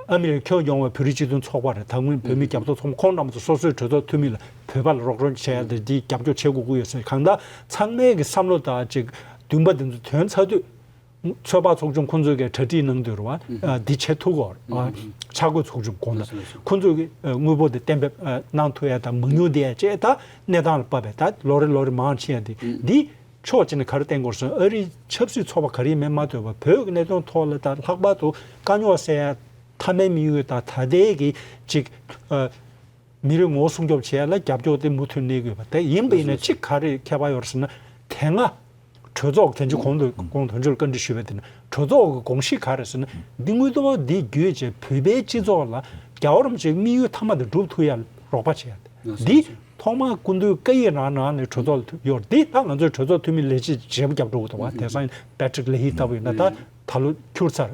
ཨ་མི་རི་ཀ་ཁྱོན་ཡོངས་པའི་བོད་རིགས་སྤྱི་མཐུན་ཚོགས་པ་རེད། ད་སྔོན་བོད་མིའི་རྒྱབ་སྐྱོར་ཚོགས་པ་ཁོང་རྣམ་ཚོ་སོ་སོའི་གྲོས་ཚོགས་འཐུས་མི་ལ་བོད་པ་ལ་རོགས་རམ་བྱས་ཡ་དེ་འདིའི་རྒྱབ་སྐྱོར་བྱེད་དགོས་ཀྱི་ཡོད་ཟེར་གང་ལྟར་ཚང་མའི་གི་བསམ་བློ་དང་ཅིག་འདུན་པ་འདི་ཚོ་ཐོན་ཚར་དུས། ཚོད་དཔག་ཚོགས་ཆུང་ཁོང་ཚོས་གི་གྲ་སྒྲིག་གནང་དུས་རེད་བ། འདི་བྱེད་ཐུབ་གོ་འཆར་འགོད་ཚོགས་ཆུང་དགོངས་དག་ཁོང་ཚོས་གི་དངོས་པོ་དེ་གཏན་འབེབས་གནང་ཐུབ་ཡ་དང་མང་ཉུང་དེ་ཡ་བཅས་ད་གནས་སྟངས་ལ་བབས་པས་ད་ལོ་རེ་ལོ་རེ་མང་ཕྱིན་ཡ་དེ་འདི་ཕྱོགས་གཅིག་ནས་ག་རེ་བསྟན་དགོས་སོང་ཨ་རིའི་ཆབ་སྲིད་ཚོགས་པ་ག་རེ་ཡིན་མིན་མ་ལྟོས་པར་བོད་ཀྱི་གནད་དོན་ཐོག་ལ་ད་ལྷག་པར་དུ་དཀའ་རྙོག་སེལ་ཡ་མཐའ་མའི་དམིགས་ཡུལ་དང་ད་ལྟའི་གི་ཅིག་མི་རིགས་ངོ་བོ་སྲུང་སྐྱོབ་བྱེད་ཡ་ལ་རྒྱབ་སྐྱོར་དེ་མུ་མཐུད་གནས་དགོས་པ་དེ་ཡིན་པ་ཡིན་ན་གཅིག་ག་རེ་ཁྱད་པར་ཡོད་རེད་ཟེར་ན་དེ་སྔ་གྲོས་ཚོགས་དེ་ཚོ་གོང་དུ་གོང་དོན་གཅོད་བཀའ་འདྲི་ཞུས་པ་དེ་ན་གྲོས་ཚོགས་ཀྱི་དགོངས་གཞི་ག་རེ་ཟེར་ན་འདི་དངུལ་རྩིས་འདི་བརྒྱུད་བྱས་བོད་པའི་སྤྱི་ཚོགས་ལ་རྒྱལ་བ་རིན་པོ་ཆེའི་དམིགས་ཡུལ་མཐའ་མ་དེ་འགྲུབ་ཐུབ་ཡ་རོགས་པ་བྱེད་ཡ་དེ་འདི་ཐོག་མར་སྐུ་མདུན་བཀའ་ཡིག་རང་ནང་ནས་གྲོས་ཚོགས་ལ་ཐུག་ཡོད་རེད། འདི་ད་ང་ཚོའི་གྲོས་ཚོགས་འཐུས་མི་ལས་བྱེད་བརྗེ་པོ་རྒྱབ་འགྲོ་དགོས་འདུག་བ། དེང་སང་པེ་ཊི་རིག་ལེ་ཧི་ལྟ་བུ་ཡིན་ན་ད་ད་ལོ་འཁྱུར་ཚར།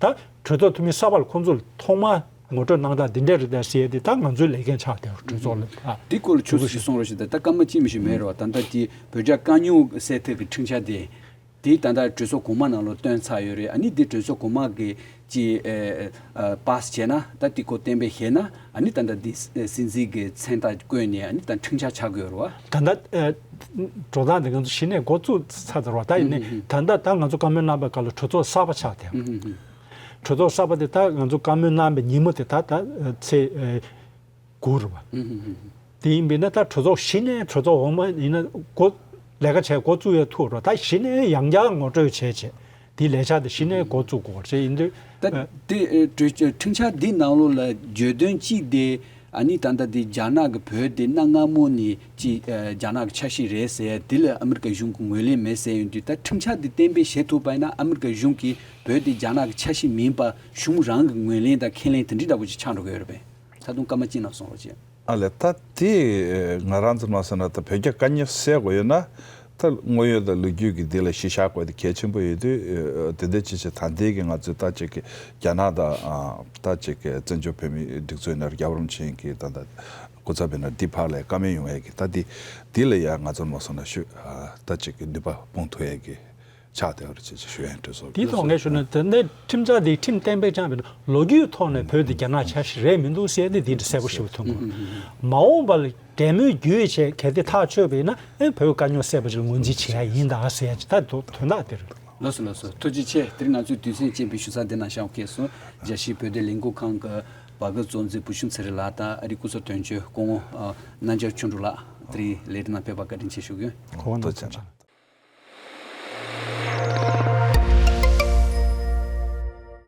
ད་གྲོས་ཚོགས་འཐུས་མི་གསར་པ་ལ་ཁོང་ཚོ་ལ་ཐོག་མར་ངོ་སྤྲོད་གནང་སྟངས་འདི་འདྲ་རེད་ད་ཟེར་ཏེ་ད་ང་ཚོའི་ལས་འགན་ཆགས་བསྡད་རེད་གྲོས་ཚོགས་ལ། ཨ། འདི་སྐོར་ལ་ཆུ་ཚོད་ཞིག་གསུང་རོགས་ཞེས་ད་ལྟ་སྐར་མ་གཅིག་མི་ཞིག་མེད་རེད་བ། ད་ལྟ་དེ་བོད་རྒྱ་དཀའ་རྙོག་སེལ་ཐབས་ཀྱི་ཁྲིམས་འཆར་དེ་དེ་ད་ལྟ་གྲོས་ཚོགས་གོང་མ་ནང་ལ་བཏོན་ཚར་ཡོད་རེད། ཨ་ནི་འདི་གྲོས་ཚོགས་གོང་མ་གི་ཅི་ཨ་ཨ་པཱ་སི་བྱས་ན་ད་འདི་སྐོར་གཏན་འབེབས་བཞེས་ན་ཨ་ནི་ད་ལྟ་འདི་སྲིད་འཛིན་གི་མཚན་རྟགས་བཀོད་ནས་ཨ་ནི་ད་ཁྲིམས་འཆར་ཆགས་ཀྱི་ཡོད་རེད་བ། ད་ལྟ་ཨ་འགྲོ་སྟངས་འདི་ང་ཚོ་གཞི་ནས་འགོ་བཙུགས་ཚར་ཚར་བ་ད་ཡིན་ནའི་ད་ལྟ་ད་ང་ཚོ་བཀའ་མོལ་གནང་པའི་སྐབས་ལ་གྲོས་ཚོགས་གསར་པ་ཆགས་བསྡད་ཡོད་རེད། གྲོས་ཚོགས་གསར་པ་དེ་ད་ང་ཚོ་བཀའ་མོལ་གནང་བའི་ཉིན་མོ་དེ་ད་ད་ཚེས་དགུ་རེད་བ། དེ་ཡིན་པས་ན་ད་གྲོས་ཚོགས་གཞི་ནས་གྲོས་ཚོགས་འོག་མ་ཡིན་ན་འགོ་ལས་ཀ་བྱས་འགོ་བཙུགས་ཡ་ཐུག་རོགས། ད་གཞི་ནས་ཡང་བསྐྱར་ངོ་སྤྲོད་བྱས་བྱས་དེ་ལས་འཆར་དེ་གཞི་ནས་འགོ་བཙུགས་དགོས་རེད་ཡིན་དུས། ད་དེ་ཨེ་གྲོས་ཁྲིམས་འཆར་འདི་ནང་ལོགས་ལ་བརྗོད་དོན་གཅིག་དེ། ཨ་ནི་ད་ལྟ་དེ་རྒྱ་ནག་གི་བོད་དེ་གནའ་སྔ་མོ་ནས་ཅིག་ཨ་རྒྱ་ནག་གི་ཆ་ཤས་རེད་ཟེར་ཡ་དེ་ལ་ཨ་མི་རི་ཀ་གཞུང་གི་ངོས་ལེན་མེད་ཟེར་ཡོང་དུས། ད་ཁྲིམས་འཆར་དེ་གཏན་འབེབས་བྱེད་ཐུབ་པ་ཡིན་ན་ཨ་མི་རི་ཀ་གཞུང་གིས་བོད་དེ་རྒྱ་ནག་གི་ཆ་ཤས་མིན་པ་གཞུང་རང་གི་ངོས་ལེན་དང་ཁས་ལེན་དེ་འདྲའི་འདྲ་པོ་ཅིག་ཆགས་འགྲོ་གི་ཡོད་རེད་པས། ད་དུང་སྐར་མ་གཅིག་ནང་གསུང་རོགས་བྱེད། ཨ་ལས། ད་དེ་ང་རང་ཚོ་མ་སོང་ན་ད་བོད་རྒྱ་དཀའ་ངལ་སེལ་དགོས་ཡོད་ན། ད་དངོས་ཡོད་དང་ལོ་རྒྱུས་ཀྱི་འདི་ལ་གཞི་བཞག་དགོས་དེ་གལ་ཆེན་པོ་ཡོད་དུས། ཨ་དེ་འདྲ་ཅིག་བྱས། ད་ལྟའི་གི་ང་ཚོས་ད་ཅིག་གི་རྒྱ་ནག་དང་ཨ་ད་ཅིག་གི་བཙན་བྱོལ་བོད་མིའི་སྒྲིག་འཛུགས་ཡིན་ན་རྒྱལ་བ་རིན་པོ་ཆེ་གི་ད་ལྟ་སྐུ་ཚབ་ཡིན་ན་འདི་ཕར་ལ་བཀའ་མོལ་ཡོང་ཡས་ཀྱི་ད་འདི་འདི་ལ་ཡ་ང་ཚོ་མ་སོང་ན་ཤུ་ཨ་ད་ཅིག་གི་ནུས་པ་སྤུངས་ཐུབ་ཡས་ཀྱི་ཆགས་བསྡད་པ་རེད་ཅེས་ཞུ་ཡ་ཡིན། གྲོས་ཚོགས་དེའི་ཐོག་ངས་ཞུ་ན། དེ་ནས་ཁྲིམས་འཆར་འདི་ཁྲིམས་གཏན་འབེབས་བྱས་པ་ཡིན་ན་ལོ་རྒྱུས་ཐོག་ནས་བོད་འདི་རྒྱ་ནག་ཆ་ཤས་རེད་མི་འདུག་ཟེར་ཏེ་འདི་འདྲ་གསལ་པོ་ཞེ་པོ་ཐོན་གྱི་འདུག་མ་འོངས་པ་ལ་འབྲེལ་མོལ་བརྒྱུད་བྱས་གལ་ཏེ་ཐག་ཆོད་པ་ཡིན་ན་ཨེ་བོད་དཀའ་རྙོག་སེལ་བ་ཞིག་ལ་ངོས་འཛིན་བྱེད་ཡ་ཡིན་ད་ཟེར་ཡ་ཅིག་ད་དོ་དོན་དག་དེ་རེད། ལགས་སོ་ལགས་སོ། ཐུགས་རྗེ་ཆེ། དེ་རིང་ང་ཚོའི་དུས་ཚོད་ཅན་པའི་ཞུ་ས་འདི་ན་བཞག་གལ་སོང་། རྒྱལ་སྤྱིའི་བོད་དོན་ལས་འགུལ་ཁང་གི་བར་བརྒལ་གཙོ་འཛིན་བུ་ཆུང་ཚེ་རིང་ལགས་དང་ཨ་རིའི་སྐུ་ཚབ་དོན་གཅོད་སྐུ་ངོ་ཨ་རྣམ་རྒྱལ་ཆོས་འབྲུག་ལགས། དེ་རིང་ལས་རིམ་ནང་ཕེབས་པར་བཀའ་དྲིན་ཆེ་ཞུ་གི་ཡོད། ཁོང་ཐུགས་རྗེ་ཆེ།